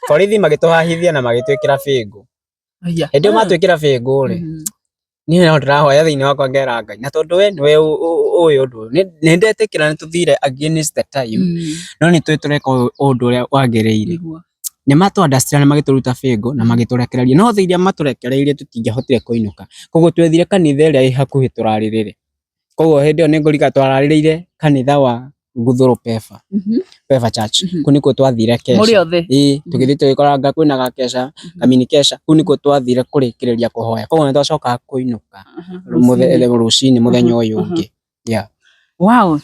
Borithi magĩtũhahithia na magĩtwĩkĩra bĩngũ. Hĩndĩ ĩyo matwĩkĩra bĩngũ rĩ, niĩ no ndĩrahoya thĩinĩ wakwa ngera Ngai na tondũ we nĩwe ũĩ ũndũ ũyũ nĩ ndetĩkĩra nĩ tũthire against the time no nĩ tũĩ tũreka ũndũ ũrĩa wagĩrĩire. Nĩ matũ understand na magĩtũruta bĩngũ na magĩtũrekereria no thaa iria matũrekereirie tũtingĩahotire kũinũka koguo twethire kanitha ĩrĩa ĩ hakuhĩ tũrarĩrĩre. Koguo hĩndĩ ĩyo nĩ ngũririkana twararĩrĩire kanitha wa Guthũrũ Pefa, Pefa Church. Kũu nĩkuo twathire kesha. Mũrĩ othe? Ĩĩ tũgĩthiĩ tũgĩkora kwĩna gakesha kamini kesha kũu nĩkuo twathire kũrĩkĩrĩria kũhoya koguo nĩ twacokaga kũinũka rũcinĩ mũthenya ũyũ ũngĩ. Yeah. Wow.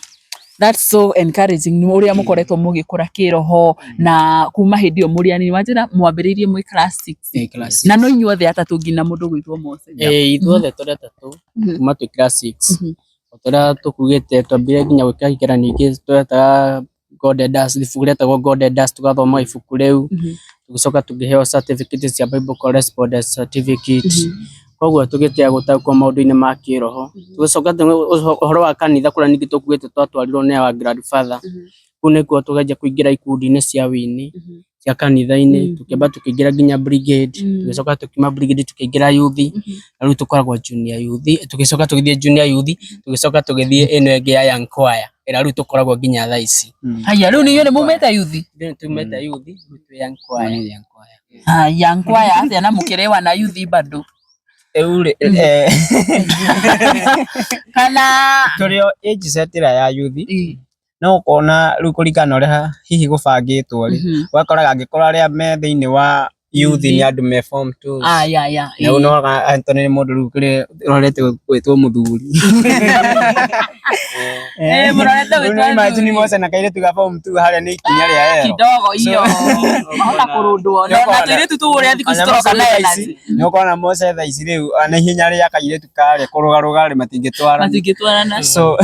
That's so encouraging nĩ ũrĩa mũkoretwo mũgĩkũra kĩroho na kuma hĩndĩ ĩyo mũrĩ anini wanjĩra mwambĩrĩirie mwĩ class 6 na no inyuothe atatũ nginya mũndũ gwĩtwo Mose. Ĩĩ ithuothe tũrĩ atatũ kuma twĩ class 6 o ta ũrĩa tũkugĩte twambire nginya gwĩka igeranio ingĩ twetaga Golden Dust ibuku rĩetagwo Golden Dust tũgathoma ibuku rĩu tũgĩcoka tũkĩheo certificate cia Bible correspondence certificate koguo tũgĩtiga gũtaũkwo maũndũ-inĩ ma kĩroho tũgĩcoka ũhoro wa kanitha kũrĩa ningĩ tũkugĩte twatwarirwo nĩ our grandfather kũu nĩkuo tũkĩanjia kũingĩra ikundi-inĩ cia wĩini cia kanitha-inĩ tũkĩamba tũkĩingĩra nginya brigade tũgĩcoka tũkiuma brigade tũkĩingĩra youth na rĩu tũkoragwo junior youth tũgĩcoka tũgĩthiĩ junior youth tũgĩcoka tũgĩthiĩ ĩno ĩngĩ ya young choir ĩrĩa rĩu tũkoragwo nginya thaa ici. Haya rĩu inyuĩ nĩ mumĩte youth? Rĩu tumĩte youth rĩu twĩ young choir. Young choir atĩa na mũkĩrĩwa na youth bado? Rĩu rĩ Kana tũrĩ o age set ĩrĩa ya youth no ũkona rĩu kũringana na ũrĩa hihi gũbangĩtwo rĩ ũgakoraga angĩkorwo arĩa me thĩinĩ wa youth nĩ andũ me form two na rĩu no Anthony nĩ mũndũ rĩu kĩrĩa ũrorete gwĩtwo mũthuri. Mũrorete gwĩtwo Imagine Mose na kairĩtu ga form 2 harĩa nĩ ikinya rĩa ero kidogo hiyo mahota kũrũndwo na tũirĩtu tũu ũrĩa thikũ ici tũroka na energy. Nĩ ũkona Mose thaa ici rĩu na ihenya rĩa kairĩtu karĩa kũrũgarũga rĩ matingĩtwarana. Matingĩtwarana. So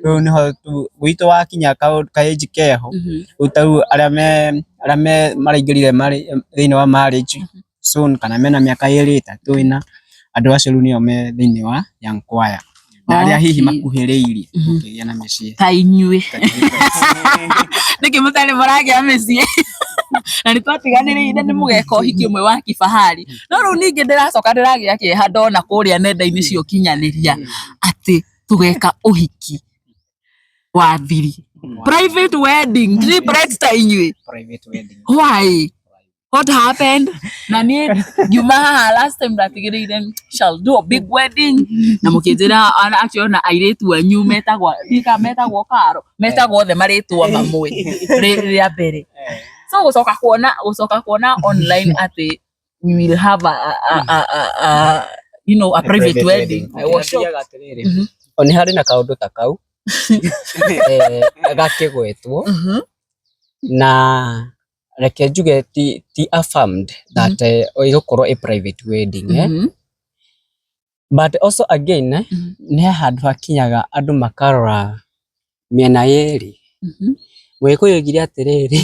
rĩu nĩho gwitũ wakinya ka age keho rĩu ta rĩu arĩa me arĩa me maraingĩrire thĩinĩ wa marriage soon kana mena mĩaka ĩrĩ ĩtatũ ĩna andũ acio rĩu nĩo me thĩinĩ wa young choir na arĩa hihi makuhĩrĩirie gũkĩgĩa na mĩciĩ ta inyuĩ nĩkĩ mũtarĩ mũragĩa mĩciĩ na nĩ twatiganĩrĩire nĩ mũgeka ũhiki ũmwe wa kifahari no rĩu ningĩ ndĩracoka ndĩragĩa kĩeha ndona kũrĩa nenda-inĩ cia ũkinyanĩria atĩ tũgeka ũhiki wa thiri private wedding triplets ta inyuĩ. Private wedding. Why? What happened? Na niĩ ngiuma haha last time ndatigĩrĩire shall do a big wedding na mũkĩnjĩra actually ona airĩtu anyu metagwo ndika metagwo karo metagwo othe marĩtwa mamwe rĩa mbere. So gũcoka kuona online atĩ we will have a you know a private wedding. I was shocked. O nĩ harĩ na kaũndũ ta kau gakĩgwetwo na Reke njuge ti affirmed that ĩgũkorwo a private wedding, eh? But also again, nĩ handũ hakinyaga andũ makarora mĩena yerĩ. Mũgĩkũyũ oigire atĩrĩrĩ,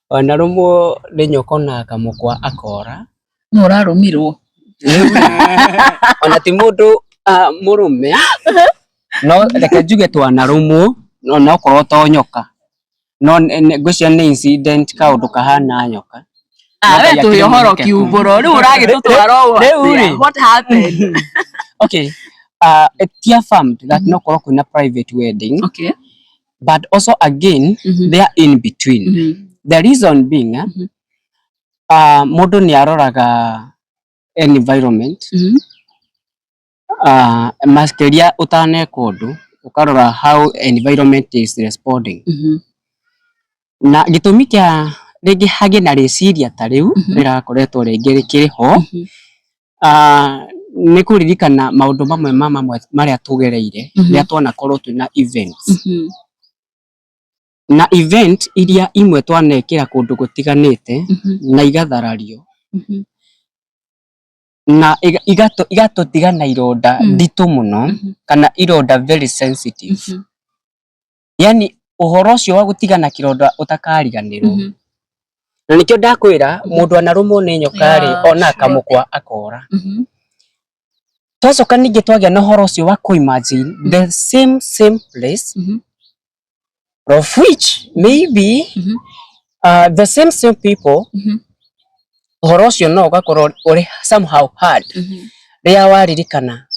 ona rũmwo nĩ nyoka na kamũkwa akora. No ũrarũmirwo. Ona ti mũndũ mũrũme, no reke njuge twanarũmwo no okorwo to nyoka, no ngwĩciria nĩ incident kaũndũ kahana nyoka. Ah, we tũhe ũhoro kiumbũro rĩu ũragĩtũtwara ũũ atĩa? What happened? Okay, it affirmed that no korwo kwĩna private wedding, but also again, they are in between. The reason being, mũndũ nĩ aroraga environment, makĩria ũtaneka ũndũ, ũkarora how environment is responding. Na gĩtũmi kĩa rĩngĩ hagĩe na rĩciria ta rĩu rĩrakoretwo rĩngĩ rĩkĩrĩ ho, nĩ kũririkana maũndũ mamwe ma mamwe marĩa tũgereire rĩrĩa twanakorwo twĩna events. Na event iria imwe twanekĩra kũndũ gũtiganĩte na igatharario na igatũtiga na ironda nditũ mũno, kana ironda very sensitive. Yani ũhoro ũcio wa gũtiga na kĩronda ũtakariganĩrwo. Na nĩkĩo ndakwĩra mũndũ anarũmwo nĩ nyoka rĩ, ona akamũkwa akora. Twacoka ningĩ twagĩa na ũhoro ũcio wa kũ imagine the same same place, of which maybe the same same people, ũhoro ũcio no ũgakorwo ũrĩ somehow hard rĩrĩa waririkana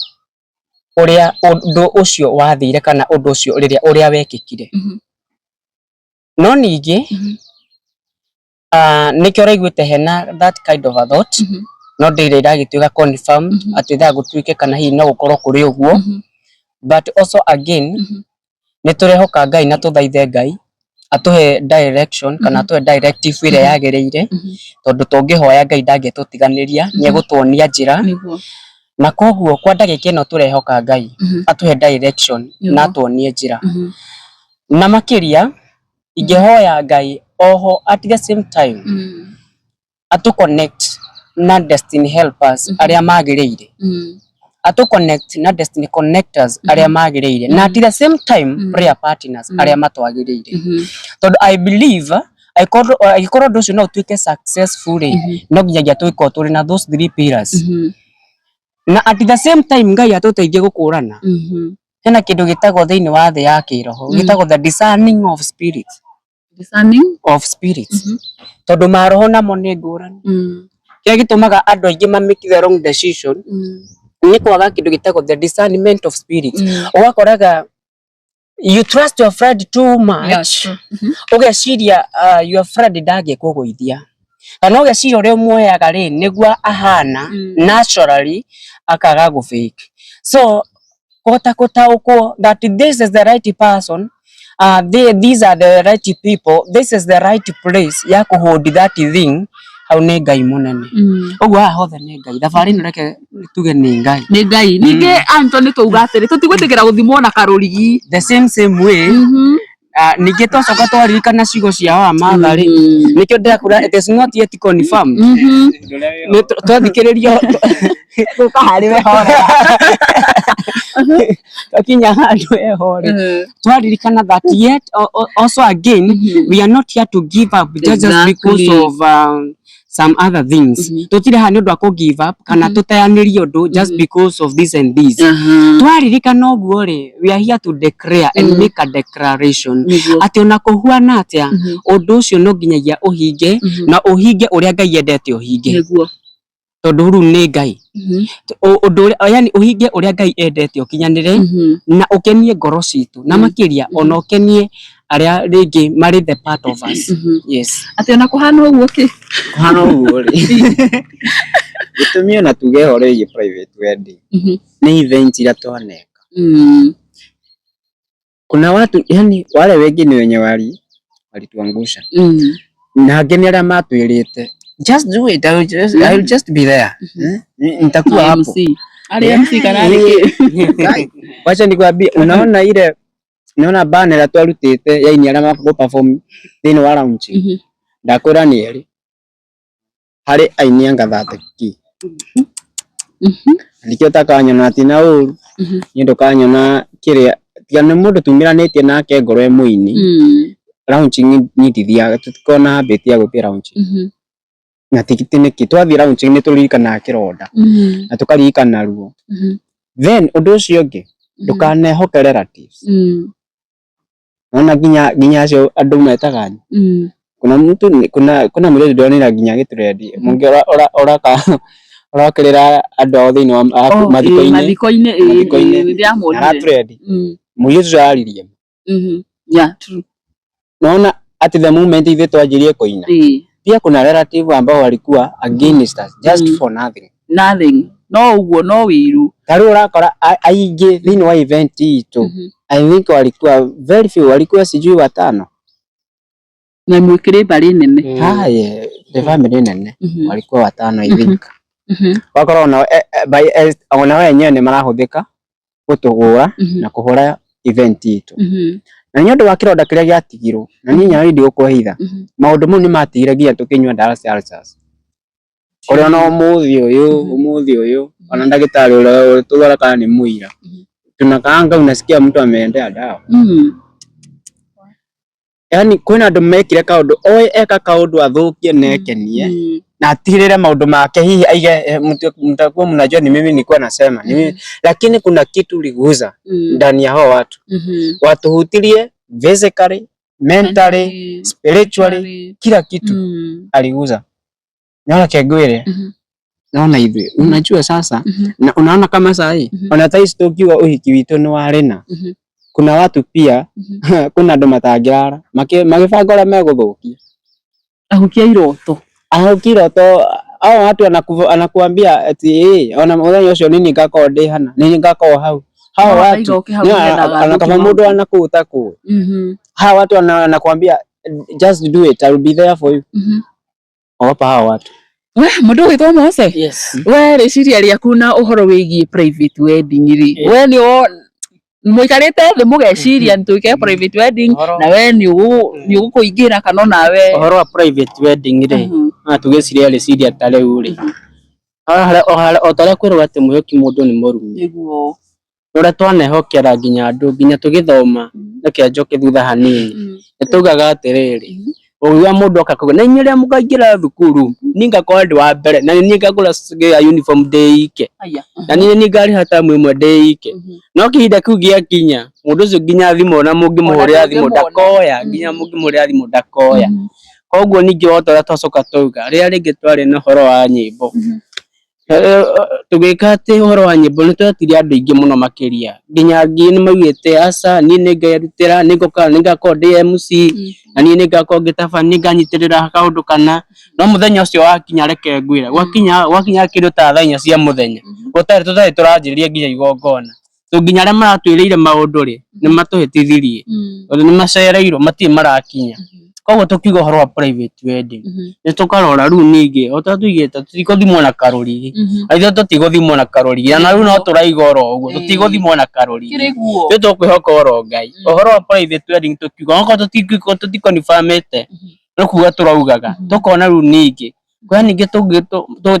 ũrĩa ũndũ ũcio wathire kana ũndũ ũcio rĩrĩa ũrĩa wekĩkire. No ningĩ nĩkĩo ũraiguĩte hena that kind of a thought, no ndĩrĩ ĩragĩtuĩka confirmed atĩ thaa gũtuĩke kana hihi no gũkorwo kũrĩ ũguo. But also again, nĩ tũrehoka Ngai na tũthaithe Ngai atũhe direction kana atũhe directive ĩrĩa yagĩrĩire, tondũ tũngĩhoya Ngai ndangĩtũtiganĩria, nĩ egũtuonia njĩra. Na koguo kwa ndagĩka ĩno tũrehoka Ngai atũhe direction na atuonie njĩra. Na makĩria ingĩhoya Ngai oho at the same time atũ connect na destiny helpers arĩa magĩrĩire, atũ connect na destiny connectors arĩa magĩrĩire, na at the same time prayer partners arĩa matwagĩrĩire, tondũ I believe angĩkorwo ũndũ ũcio no ũtuĩke successful rĩ, no nginyagia tũgĩkorwo tũrĩ na those three pillars. Na at the same time Ngai atũteithie gũkũrana hena kĩndũ gĩtagwo thĩinĩ wa thĩ ya kĩroho gĩtagwo the discerning of spirits. Discerning of spirits, tondũ maroho namo nĩ ngũrani. Kĩrĩa gĩtũmaga andũ aingĩ ma make the wrong decision nĩ kwaga kĩndũ gĩtagwo the discernment of spirits. Ũgakoraga you trust your friend too much, ũgeciria your friend ndangĩkũgũithia, kana ũgeciria ũrĩa ũmuoyaga rĩ nĩguo ahana naturally, akaga gũ fake. So kũhota gũtaũkwo that this is the right person, these are the right people, this is the right place ya kũ hold that thing, hau nĩ Ngai mũnene. Ũguo haha hothe nĩ Ngai. Thabarĩ ĩno reke tuge nĩ Ngai. Nĩ Ngai. Ningĩ Anthony, twauga atĩrĩ, tũtigwĩtĩkĩra gũthimwo na karũrigi. The same same way, ningĩ twacoka twaririkana ciugo cia wa Martha rĩ, nĩkĩo ndĩrakwĩra it is not yet confirmed. Nĩ twathikĩrĩria Gũka harĩ we hora. Twakinya handũ heho rĩ, twaririkana that yet also again we are not here to give up just because of some other things. Tũtirĩ haha nĩ ũndũ wa kũ give up kana tũteanĩrie ũndũ just because of this and this. Twaririkana ũguo rĩ, we are here to declare and make a declaration atĩ ona kũhuana atĩa, ũndũ ũcio no nginyagia ũhinge, na ũhinge ũrĩa Ngai endete ũhinge, tondũ rĩu nĩ Ngai. Ũndũ ũrĩa, yani ũhinge ũrĩa Ngai endete ũkinyanĩre, na ũkenie ngoro citũ, na makĩria ona ũkenie arĩa rĩngĩ marĩ the part of us. Yes. Atĩ ona kũhana ũguo kĩ? Kũhana ũguo rĩ, gĩtũmi ona tuge ũhoro wĩgiĩ private wedding nĩ event iria twaneka. Kuna watu, yani wale wengine wenye walituangusha na angĩ nĩ arĩa matwĩrĩte, "Just do it, I will just be there. Nitakuwa hapo." MC. Arĩ MC kana arĩ kĩ? Wacha nikwambie, unaona ile unaona banner ĩrĩa twarutĩte ya aini arĩa makũ perform thĩinĩ wa lounge. Ndakwĩra nĩ erĩ harĩ aini anga 30. Nĩkĩo ũtakanyona ti na ũru, niĩ ndũkanyona kĩrĩa tiga nĩ mũndũ tumĩranĩtie nake ngoro e mũini. Launching niĩ ndithiaga, tũtikoragwo na habit ya gũthiĩ launching. Na ti nĩkĩ twathiĩ launching nĩ tũririkanaga kĩronda na tũkaririkana ruo. Then ũndũ ũcio ũngĩ, ndũkanehoke relatives. Nona nginya nginya acio andũ metaga kuna mtu kuna kuna mũirĩtu ndĩronire nginya agĩtrendi mũngĩ ũraka ũrokĩrĩra andũ ao thĩinĩ wa mathiko-inĩ. Mathiko-inĩ, ĩĩ, Mathiko-inĩ. ĩĩ, nĩndĩramuonire. Aratrendi mũirĩtu ũcio araririe. Yeah, true. Naona at the moment ithuĩ twanjirie kũina, pia kuna relative ambao walikuwa against us just for nothing. Nothing. No ũguo no wĩiru. Ta rĩu ũrakora aingĩ thĩinĩ wa event itũ, I think walikuwa very few, walikuwa sijui watano. Na mwĩkĩrĩ mbarĩ nene. Haye, the family nene walikuwa watano, I think. Wakorwo ona ona wenyewe nĩ marahũthĩka gũtũgũra na kũhũra event itũ. Na nĩ ũndũ wa kĩronda kĩrĩa gĩatigirwo, na niĩ nyawe ndigũkũhitha, maũndũ mau nĩ matigire nginya tũkĩnyua ndawa cia ulcers. Kũrĩa ona ũmũthĩ ũyũ, ũmũthĩ ũyũ, ona ndagĩtarĩ ũrĩa tũthondekaga nĩ mũira. Tunakaanga unasikia mtu ameendea dawa. Yaani kwĩna andũ mekire kaũndũ, oĩ eka kaũndũ athũkie na ekenie na atigĩrĩre maũndũ make, hihi aige mtakuwa mnajua ni mimi nilikuwa nasema ni mimi. Lakini kuna kitu liguza ndani ya hao watu, watuhutirie physically, mentally, spiritually, kila kitu aliguza. Naona kengwire, naona ithuĩ unajua sasa, na unaona kama saa hii ona thaa ici tũngiuga ũhiki witũ nĩ warĩ na kuna watu pia, kuna andũ matangĩrara magĩbanga ũrĩa megũthũkia. Ahukia iroto. Ahukia iroto, hao watu anakuambia ati ona mũthenya ũcio nini ngakorwo ndĩ hana, nini ngakorwo hau. Hao watu ana kama mũndũ anakũu ũtakũĩ. Hao watu anakuambia just do it, I will be there for you. Ogopa hao watu. We mũndũ ũgwĩtwo Mose. Yes. We rĩciria rĩaku na ũhoro wĩgiĩ private wedding rĩ, we nĩ mũikarĩte thĩ mũgeciria nĩ twĩke private wedding, na we nĩ ũgũkũingĩra kana onawe? Ũhoro wa private wedding rĩ, na tũgĩciria rĩciria ta rĩu rĩ, o ta ũrĩa kwĩrwo atĩ mwĩhoki mũndũ nĩ mũrume. Nĩguo. Ũrĩa twanehokera nginya andũ nginya tũgĩthoma, reke njoke thutha hanini, nĩ tugaga atĩrĩrĩ, ũngĩigua mũndũ oka kuga na inyuĩ rĩrĩa mũkaingĩra thukuru niĩ ngakorwo ndĩ wa mbere, na niĩ ngagũra uniform ndĩ ike, na niĩ nĩ ngarĩha tamu ĩmwe ndĩ ike. No kĩhinda kĩu gĩakinya, mũndũ ũcio nginya thimũ ona mũngĩmũhũrĩra thimũ ndakoya, nginya mũngĩmũhũrĩra thimũ ndakoya. Koguo ningĩ wota ũrĩa twacoka twauga rĩrĩa rĩngĩ twarĩ na ũhoro wa nyĩmbo, tũgĩka atĩ ũhoro wa nyĩmbo nĩ twetire andũ aingĩ mũno makĩria, nginya angĩ nĩ maugĩte aca, niĩ nĩ ngerutĩra, nĩ ngũka, nĩ ngakorwo ndĩ MC, na niĩ nĩ ngakorwo ngĩtabania, nĩ nganyitĩrĩra kaũndũ kana. No mũthenya ũcio wakinya, reke ngwĩre, gwakinya kĩndũ ta thaa 4 cia mũthenya, gũtarĩ tũtarĩ tũranjĩrĩria nginya igongona, to nginya arĩa maratwĩrĩire maũndũ rĩ, nĩ matũhĩtithirie tondũ nĩ macereirwo, matirĩ marakinya. Koguo tũkiuga ũhoro wa private wedding, nĩ tũkarora rĩu ningĩ o ta tuigĩte tũtigũthimwo na karũrigi, ithuĩ tũtigũthimwo na karũrigi, na rĩu no tũraiga oro ũguo, tũtigũthimwo na karũrigi, ithuĩ tũkwĩhoka oro Ngai. Ũhoro wa private wedding tũkiuga okorwo tũtikonifamĩte, no kuga tũraugaga tũkona rĩu ningĩ kwa ningĩ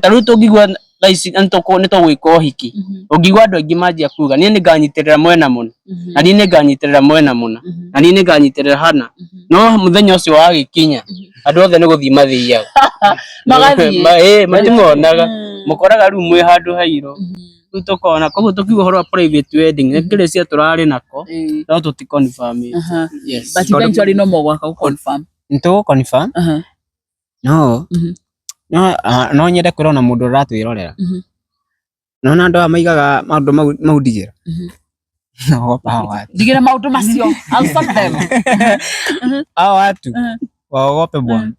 ta rĩu tũngĩigua thaa ici nĩ tũgwĩka ũhiki, ũngĩigua andũ aingĩ manjia kuga niĩ nĩnganyitĩrĩra mwena mũna, na niĩ nĩnganyitĩrĩra mwena mũna, na niĩ nĩnganyitĩrĩra hana, no mũthenya ũcio wagĩkinya andũ othe nĩ gũthiĩ mathiaga. Magathiĩ. Matimonaga, mũkoraga rĩu mwĩ handũ hairũ. Rĩu tũkona, koguo tũkiuga ũhoro wa private wedding nĩ kĩrĩcia tũrarĩ nako, no tũti confirm. Yes. But eventually no mũgwaka gũ confirm. Nĩ tũgũ confirm. No no nyende kwĩrwo na mũndũ ũratwĩrorera. Nona andũ aya maigaga maũndũ mau ndigĩra. Ogopa hao watu. Ndigĩra maũndũ macio. I'll stop them. Hao watu waogope bwana.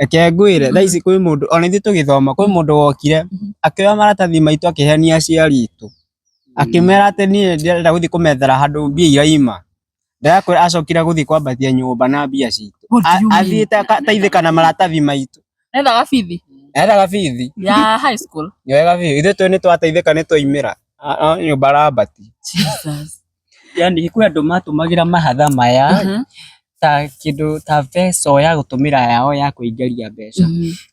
Reke ngwĩre, thaa ici kwĩ mũndũ ona ithuĩ tũgĩthoma, kwĩ mũndũ wokire akĩoya maratathi maitũ akĩhenia aciari aitũ, akĩmera atĩ niĩ ndĩrenda gũthiĩ kũmethera handũ mbia iraima. Ndĩrakwĩra acokire gũthiĩ kwambatia nyũmba na mbia citũ. Athiĩte akateithĩka na maratathi maitũ. Ethaga bithi. Ethaga bithi. Ya high school. Wega biũ, ithuĩ twĩ nĩ twateithĩka nĩ twaimĩra nyũmba arambatia. Jesus. Yani kwĩ andũ matũmagĩra mahatha maya. Ta kĩndũ ta vessel ya gũtũmĩra yao ya kũingĩria mbeca.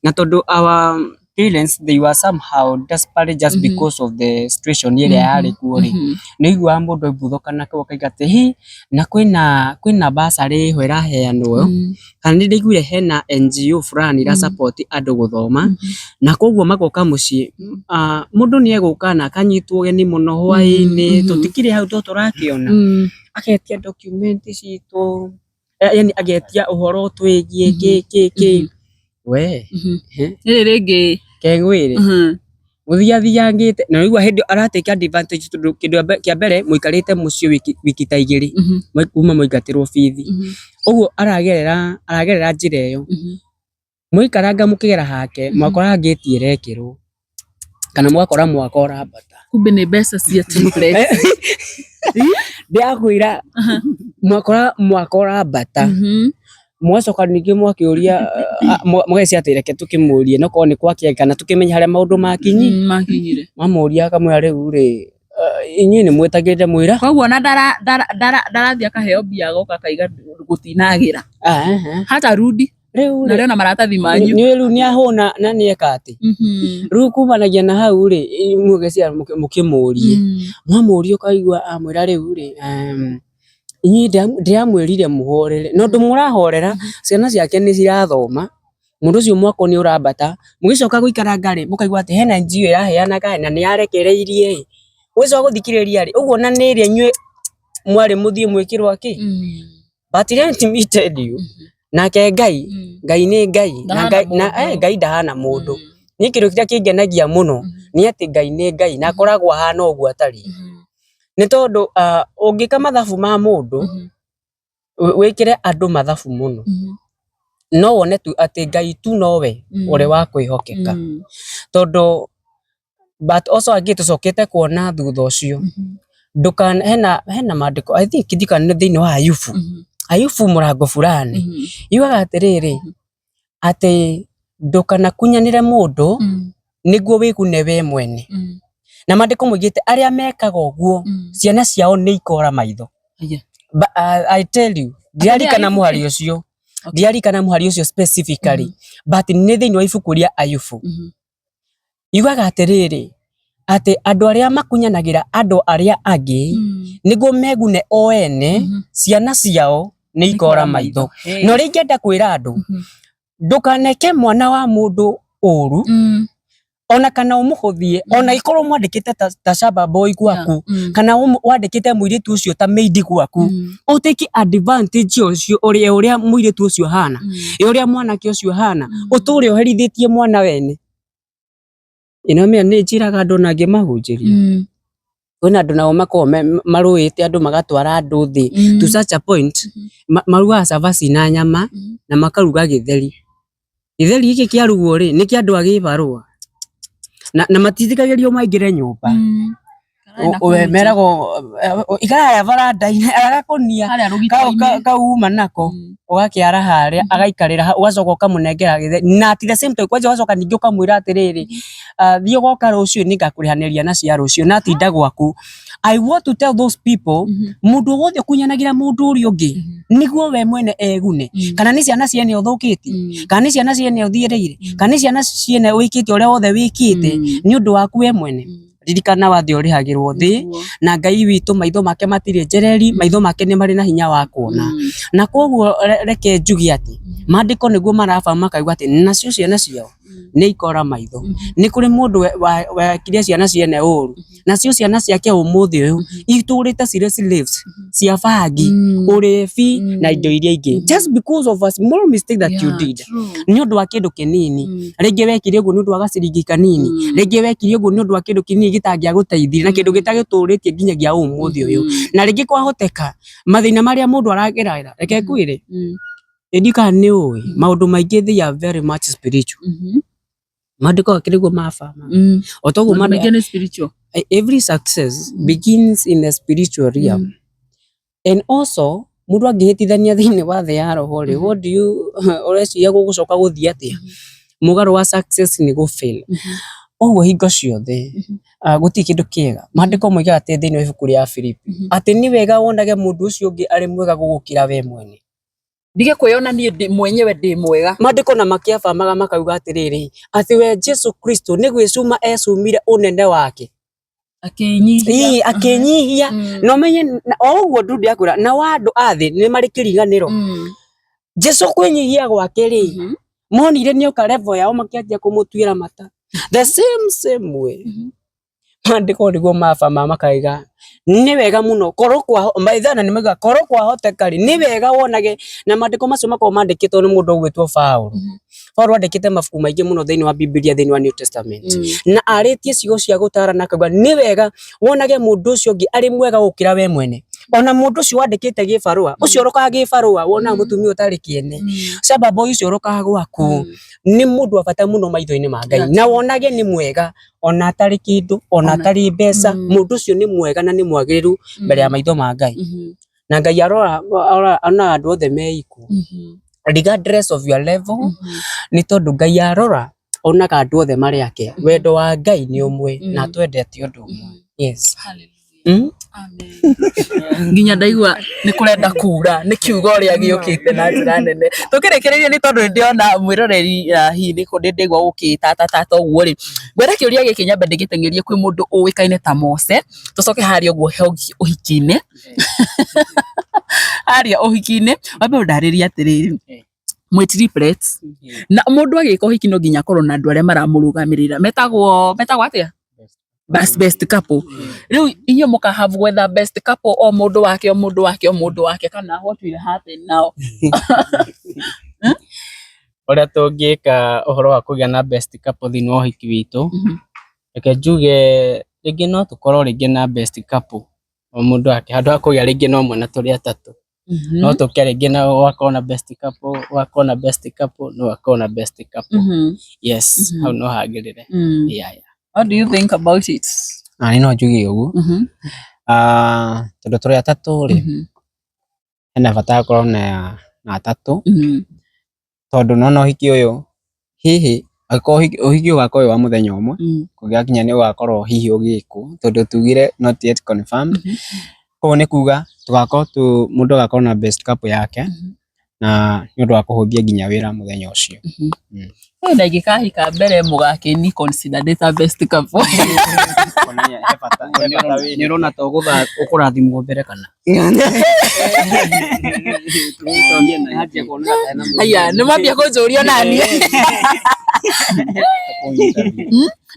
Na tondũ our parents, they were somehow desperate just because of the situation ĩrĩa yarĩ kuo rĩ, nĩ ũiguaga mũndũ aimbuthũka na kau akauga atĩ hi na kwĩna bursary ĩho ĩraheanwo, kana nĩ ndaiguire hena NGO fulani ĩra support andũ gũthoma, na koguo magoka mũciĩ. Mũndũ nĩ egũka na akanyitwo ũgeni mũno hwaĩ-inĩ, tũtikĩrĩ hau to tũrakĩona, agetia document citũ, yani agetia ũhoro twĩgiĩ kĩ kĩ kĩ we. Rĩrĩ rĩngĩ. Kengwĩre gũthiathiangĩte na ũigua hĩndĩ ĩyo aratake advantage, tondũ kĩndũ kĩa mbere mũikarĩte mũciĩ wiki ta 2 kuma mũingatĩrwo bithi. Ũguo aragerera njĩra ĩyo. Mũikaranga mũkĩgera hake, mwakora ngĩti ĩrekĩrwo kana mwakora mwaka ũrambata. Kumbe nĩ mbeca cia triplex. Ndĩrakwĩra, mwakora mwaka ũrambata, mwacoka ningĩ mwakĩũria, mũgecia atĩ reke tũkĩmũrie no korwo nĩ gwakĩa kana tũkĩmenye harĩa maũndũ makinyi. Makinyire. Mamũria akamwĩra, rĩu rĩ, inyuĩ nĩ mwĩtagĩrĩre mwĩra. Koguo ona ndarathiĩ akaheo mbia, agoka akaiga gũtinagĩra. Hata rudi. Rĩu na rĩ na maratathi manyu. Nĩ rĩu nĩ ahũna na nĩ eka atĩ rĩu kumanagia na hau rĩ, mũgecia mũkĩmũrie, mwamũria ũkaigua amwĩra, rĩu rĩ, inyuĩ ndĩramwĩrire mũhorere, na ũndũ mũrahorera ciana ciake nĩ cirathoma. Mũndũ ũcio mwako nĩ ũrambata, mũgĩcoka gũikaranga rĩ, mũkaigua atĩ hena NGO ĩraheanaga na nĩ yarekereirie ĩ, ũgĩcoka gũthikĩrĩria rĩ, ũguo na nĩ ĩrĩa inyuĩ mwarĩ mũthiĩ mwĩkĩrwo kĩ. But let me tell you, nake Ngai, Ngai nĩ Ngai na Ndahana Ngai na mũndũ. Ngai ndahana mũndũ. Niĩ kĩndũ kĩrĩa kĩngenagia mũno nĩ atĩ Ngai nĩ Ngai na akoragwo ahana ũguo atariĩ, nĩ tondũ ũngĩka mathabu ma mũndũ, wĩkĩre andũ mathabu mũno, no wone tu atĩ Ngai tu nowe ũrĩ wa kwĩhokeka. Tondũ but also angĩ tũcokete kuona thutha ũcio, ndũkana hena maandĩko, I think ndikana nĩ thĩinĩ wa Ayubu mũrango fulani, yugaga atĩrĩrĩ, atĩ ndũkanakunyanĩre mũndũ nĩguo wĩgune we mwene. Na maandĩko moigĩte arĩa mekaga ũguo, ciana ciao nĩ ikora maitho. But, I tell you, ndiarikana Ayubu mũhari ũcio, ndiarikana mũhari ũcio specifically, but nĩ thĩinĩ wa ibuku rĩa Ayubu. Yugaga atĩrĩrĩ, atĩ andũ arĩa makunyanagĩra andũ arĩa angĩ nĩguo megune o ene, ciana ciao nĩ ikora maitho. Na ũrĩa ingĩenda kwĩra andũ, ndũkaneke mwana wa mũndũ ũru, ona kana ũmũhũthie, ona ĩkorwo mwandĩkĩte ta shamba boy gwaku, kana wandĩkĩte mũirĩtu ũcio ta maid gwaku, ũtake advantage ũcio ũrĩa mũirĩtu ũcio ahana, ũrĩa mwanake ũcio ahana, ũtũre ũherithĩtie mwana wene. Ĩno mĩa nĩ njĩraga andũ ona ngĩmahunjĩria, kwĩna andũ nao makoragwo marũĩte andũ magatwara andũ thĩ to such a point, marugaga cabaci na nyama na makaruga gĩtheri. Gĩtheri gĩkĩ kĩarugwo rĩ, nĩ kĩa andũ a gĩbarũa na matiĩtĩkagĩrio maingĩre nyũmba. Meragwo ikara harĩa baranda-inĩ agakũnia Harĩa rũgito-inĩ. Kau uma nako, ũgakĩara harĩa, agaikarĩra hau, ũgacoka ũkamũnengera gĩtheri, na at the same time kwanja ũgacoka ningĩ ũkamwĩra atĩrĩrĩ, thiĩ ũgoka rũciũ, nĩngakũrĩhanĩria na cia rũciũ, na tinda gwaku. I want to tell those people, mũndũ wothe ũkunyanagĩra mũndũ ũrĩa ũngĩ nĩguo we mwene egune, kana nĩ ciana ciene ũthũkĩtie, kana nĩ ciana ciene ũthiĩrĩire, kana nĩ ciana ciene wĩkĩte ũrĩa wothe wĩkĩte nĩ ũndũ waku we mwene, ririkana wathe ũrĩhagĩrwo thĩ. Na Ngai witũ maitho make matirĩ njereri, maitho make nĩ marĩ na hinya wa kuona. Na koguo reke njuge atĩ maandĩko nĩguo maraba makaigua atĩ nacio ciana ciao nĩ ikora maitho. Nĩ kũrĩ mũndũ wekire ciana ciene ũru, nacio ciana ciake ũmũthĩ ũyũ itũrĩte cirĩ slaves cia bangi, ũrebi na indo iria ingĩ, just because of a small mistake that you did, nĩ ũndũ wa kĩndũ kĩnini. Rĩngĩ wekire ũguo nĩ ũndũ wa gaciringi kanini, rĩngĩ wekire ũguo nĩ ũndũ wa kĩndũ kĩnini gĩtangĩagũteithirie na kĩndũ gĩtagĩtũrĩtie nginyagia ũmũthĩ ũyũ. Na rĩngĩ kwahoteka mathĩna marĩa mũndũ aragerera, reke ngwĩre, ĩndi kana nĩ ũĩ maũndũ maingĩ, they are very much spiritual. Maandĩko akĩrĩ guo maba o toguo. Maũndũ maingĩ nĩ spiritual. Every success begins in the spiritual realm. And also mũndũ angĩhĩtithania thĩinĩ wa thĩ ya roho rĩ, what do you ũreciria gũgũcoka gũthiĩ atĩa? Mũgarũ wa success nĩ gũ fail. Ũguo hingo ciothe gũtirĩ kĩndũ kĩega. Maandĩko moigaga atĩ thĩinĩ wa ibuku rĩa Filipi, atĩ nĩ wega wonage mũndũ ũcio ũngĩ arĩ mwega gũgũkĩra we mwene. Ndige kwĩyona niĩ ndĩ mwenyewe ndĩ mwega. Maandĩko na makĩabamaga makauga atĩrĩrĩ, atĩ we Jesu Kristo nĩ gwĩcuma ecumire ũnene wake. Akĩnyihia. Ii, akĩnyihia. Na ũmenye o ũguo Ndundi akwĩra, na wa andũ a thĩ nĩ marĩ kĩriganĩro. Jesu kwĩnyihia gwake rĩ, monire nĩoka level yao makĩanjia kũmũtuĩra mata. The same same way. Maandĩko nĩguo mabama makaiga nĩ wega mũno korwo kwa maithana nĩ mauga korwo kwahoteka rĩ nĩ wega wonage, na maandĩko macio makoragwo mandĩkĩtwo nĩ mũndũ ũgwĩtwo Paũlũ. Paũlũ andĩkĩte mabuku maingĩ mũno thĩinĩ wa Bibilia thĩinĩ wa New Testament, na arĩtie ciugo cia gũtarana akauga nĩ wega wonage mũndũ ũcio ũngĩ arĩ mwega gũkĩra we mwene. Ona mũndũ ũcio wandĩkĩte gĩbarũa ũcio ũrokaga gĩbarũa wonaga mũtumia ũtarĩ kĩene, shamba boy ũcio ũrokaga gwaku nĩ mũndũ wa bata mũno maitho-inĩ ma Ngai, na wonage nĩ mwega ona atarĩ kĩndũ, ona atarĩ mbeca, mũndũ ũcio nĩ mwega na nĩ mwagĩrĩru mbere ya maitho ma Ngai. Na Ngai arora ona andũ othe me equal, regardless of your level, nĩ tondũ Ngai arora onaga andũ othe marĩ ake. Wendo wa Ngai nĩ ũmwe na atwendete ũndũ ũmwe. Yes. Nginya ndaigua nĩ kũrenda kura nĩ kiugo ũrĩa gĩũkĩte na njĩra nene. Tũkĩrĩkĩrĩria nĩ tondũ nĩndĩrona mwĩroreri hihi nĩ ndĩraigua gũkĩtatatata ũguo rĩ, ngwenda kĩũria gĩkĩ nyambe ndĩgĩteng'erie kwĩ mũndũ ũĩkaine ta Mose, tũcoke harĩa ũguo ũhiki-inĩ. Harĩa ũhiki-inĩ, wambe ũndarĩrie atĩrĩrĩ, mwĩ triplets, na mũndũ agĩka ũhiki no nginya akorwo na andũ arĩa maramũrũgamĩrĩra, metagwo atĩa? Best couple. Rĩu inyuĩ mũkahave gwetha best couple o mũndũ wake o mũndũ wake o mũndũ wake, kana what will happen now? Ũrĩa tũngĩka ũhoro wa kũgĩa na best couple thĩinĩ wa ũhiki witũ, reke njuge rĩngĩ no tũkorwo rĩngĩ na best couple o mũndũ wake, handũ ha kũgĩa rĩngĩ na ũmwe na tũrĩ atatũ, no tũke rĩngĩ na ũgakorwo na best couple, ũgakorwo na best couple na ũgakorwo na best couple. Yes, hau no hagĩrĩre. Yeah. What do you think about it? Nĩ no njuge ũguo, tondũ tũrĩ atatũ rĩ, hena bata gũkorwo na atatũ, tondũ nĩwona ũhiki ũyũ hihi angĩkorwo ũhiki ũgakorwo wĩ wa mũthenya ũmwe, kũngĩgakinya nĩ ũgakorwo hihi ũgĩkwo, tondũ tugire not yet confirmed, koguo nĩ kuga tũgakorwo mũndũ agakorwo na best couple yake, na nĩ ũndũ wa kũhũthia nginya wĩra mũthenya ũcio. Na ingĩkahika mbere mũgakĩni consider ndĩ ta best couple. Nĩ ũrona ta ũkũrathimwo mbere kana? Haya, nĩ mwambia kũnjũria nani.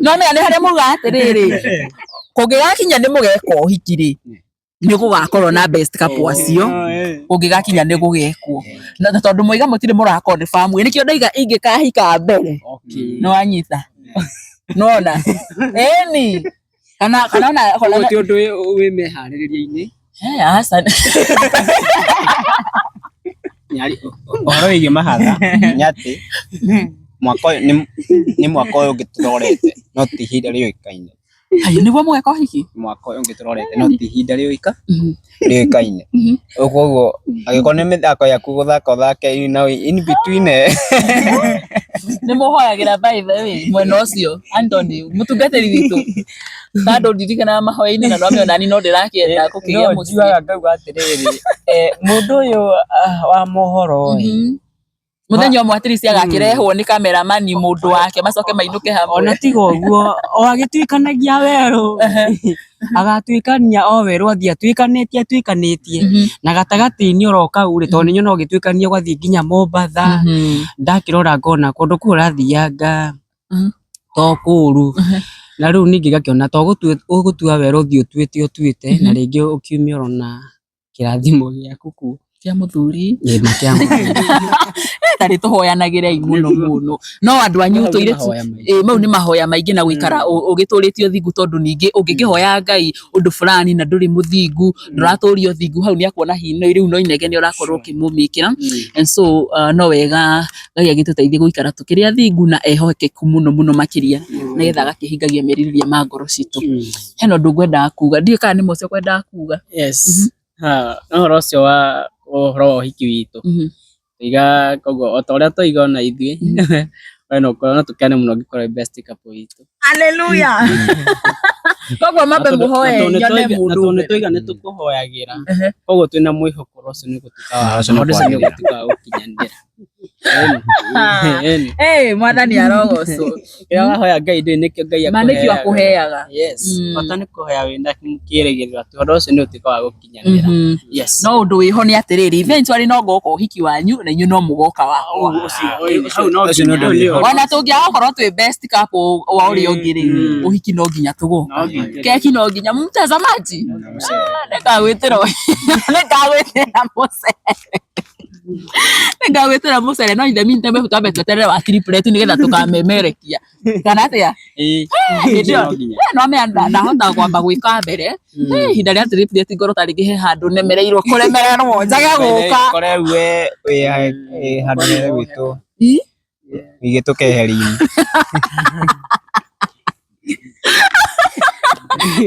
No menya nĩ harĩa muga atĩrĩrĩ, kũngĩgakinya nĩ mũgeka ũhiki rĩ, nĩ gũgakorwo na best couple acio, kũngĩgakinya nĩ gũgekwo. Na tondũ mwaiga mũtirĩ mũra confirm, nĩkĩo ndaiga ingĩkahika mbere. Nĩ wanyita? Nĩwona? Ĩni. Kana kana ona ti ũndũ wĩ meharĩrĩria-inĩ. Aca. Ũhoro wĩgiĩ mahatha nĩ atĩ mwaka ũyũ nĩ mwaka ũyũ ũngĩ tũrorete, no ti ihinda rĩũĩkaine. Haya, nĩguo mũgeka ũhiki? Mwaka ũyũ ũngĩ tũrorete no ti ihinda rĩũĩkaine. Koguo angĩkorwo nĩ mĩthako yaku gũthaka ũthake in between. Nĩ mũhoyagĩra by the way mwena ũcio Anthony mũtungatĩri witũ, tondũ ndirikanaga mahoya-inĩ na no nani no ndĩrakĩenda gũkĩgĩa mũciĩ. Njugaga ngauga atĩrĩrĩ, mũndũ ũyũ wa mohoro ĩ, Mũthenya ũmwe at least agakĩrehwo nĩ cameraman mũndũ wake macoke mainũke hamwe. Ona tiga ũguo, o agĩtuĩkanagia werũ, agatuĩkania o werũ athiĩ atuĩkanĩtie atuĩkanĩtie, na gatagatĩ-inĩ oro kau rĩ, tondũ nĩ nyonaga ũgĩtuĩkania ũgathiĩ nginya Mombatha, ndakĩrora ngona kũndũ kũu ũrathianga to kũũru, na rĩu ningĩ ngakĩona to ũgũtua werũ ũthiĩ ũtuĩte ũtuĩte, na rĩngĩ ũkiumia ũrona kĩrathimo gĩaku kuo. Kĩa mũthuri. Ĩĩ na kĩa mũthuri. Tarĩ tũhoyanagĩrei mũno mũno, no andũ anyu tũirĩtu, mau nĩ mahoya maingĩ na gũikara ũgĩtũrĩtie ũthingu, tondũ ningĩ ũngĩkĩhoya Ngai ũndũ fulani na ndũrĩ mũthingu, ndũratũria ũthingu, hau nĩ akuona hihi rĩu no inegene ũrakorwo ũkĩmũmĩkĩra. And so no wega Ngai agĩtũteithie gũikara tũkĩrĩ athingu na ehokeku mũno mũno makĩria, nĩgetha agakĩhingagia merirĩria ma ngoro citũ. Hena ũndũ ngwendaga kuga, ndiũĩ kana nĩ Mose ũkwendaga kuga. Yes. Ũhoro ũcio wa ũhoro wa ũhiki witũ, tũiga koguo o ta ũrĩa twaiga ona ithuĩ, we no tũkene mũno ũngĩkorwo wĩ best couple witũ. Hallelujah. Koguo mambe mũhoe nyone mũndũ. Tondũ nĩtwaiga nĩtũkũhoyagĩra. Koguo twĩna mwĩhoko ũcio nĩũgũtuĩka wa Ũcio nĩ ũndũ ũcio kwagĩrĩra. nĩũgũtuĩka wa gũkinyanĩra. Ĩni. Eh, mwathani arogocwo. Kĩrĩa wahoya Ngai ndũĩ nĩkĩo Ngai Ma nĩkĩo akũheaga. Yes. Bata nĩ kũhoya wĩna kĩĩrĩgĩrĩro atĩ ũhoro ũcio nĩũtuĩka wa gũkinyanĩra. Yes. No ũndũ wĩho nĩ atĩrĩrĩ, eventually no ngoka ũhiki wanyu na inyuĩ no mũgoka wakwa. Hau no Ũcio nĩ ũndũ nginya. wĩho. Ona tũngĩaga gũkorwo twĩ best couple wa ũrĩa ũngĩ rĩ, ũhiki no nginya tũgoka. No nginya. Keki no nginya mtazamaji. Nĩngagwĩtĩra nĩngagwĩtĩra mũcere. Nĩngagwĩtĩra mũcere no in the meantime twambe tweterere wa triplet nĩgetha tũkamemerekia. Kana atĩa? Ĩĩ. Hĩndĩ ĩyo No nginya. no mea ndahota kwamba gwĩka mbere. Ihinda rĩa triplet ngorwo ta rĩngĩ he handũ nemereirwo kũremererwo njage gũka. Kore we wĩ handũ hegwĩtwo Ĩ? wĩigĩtwo keheri-inĩ.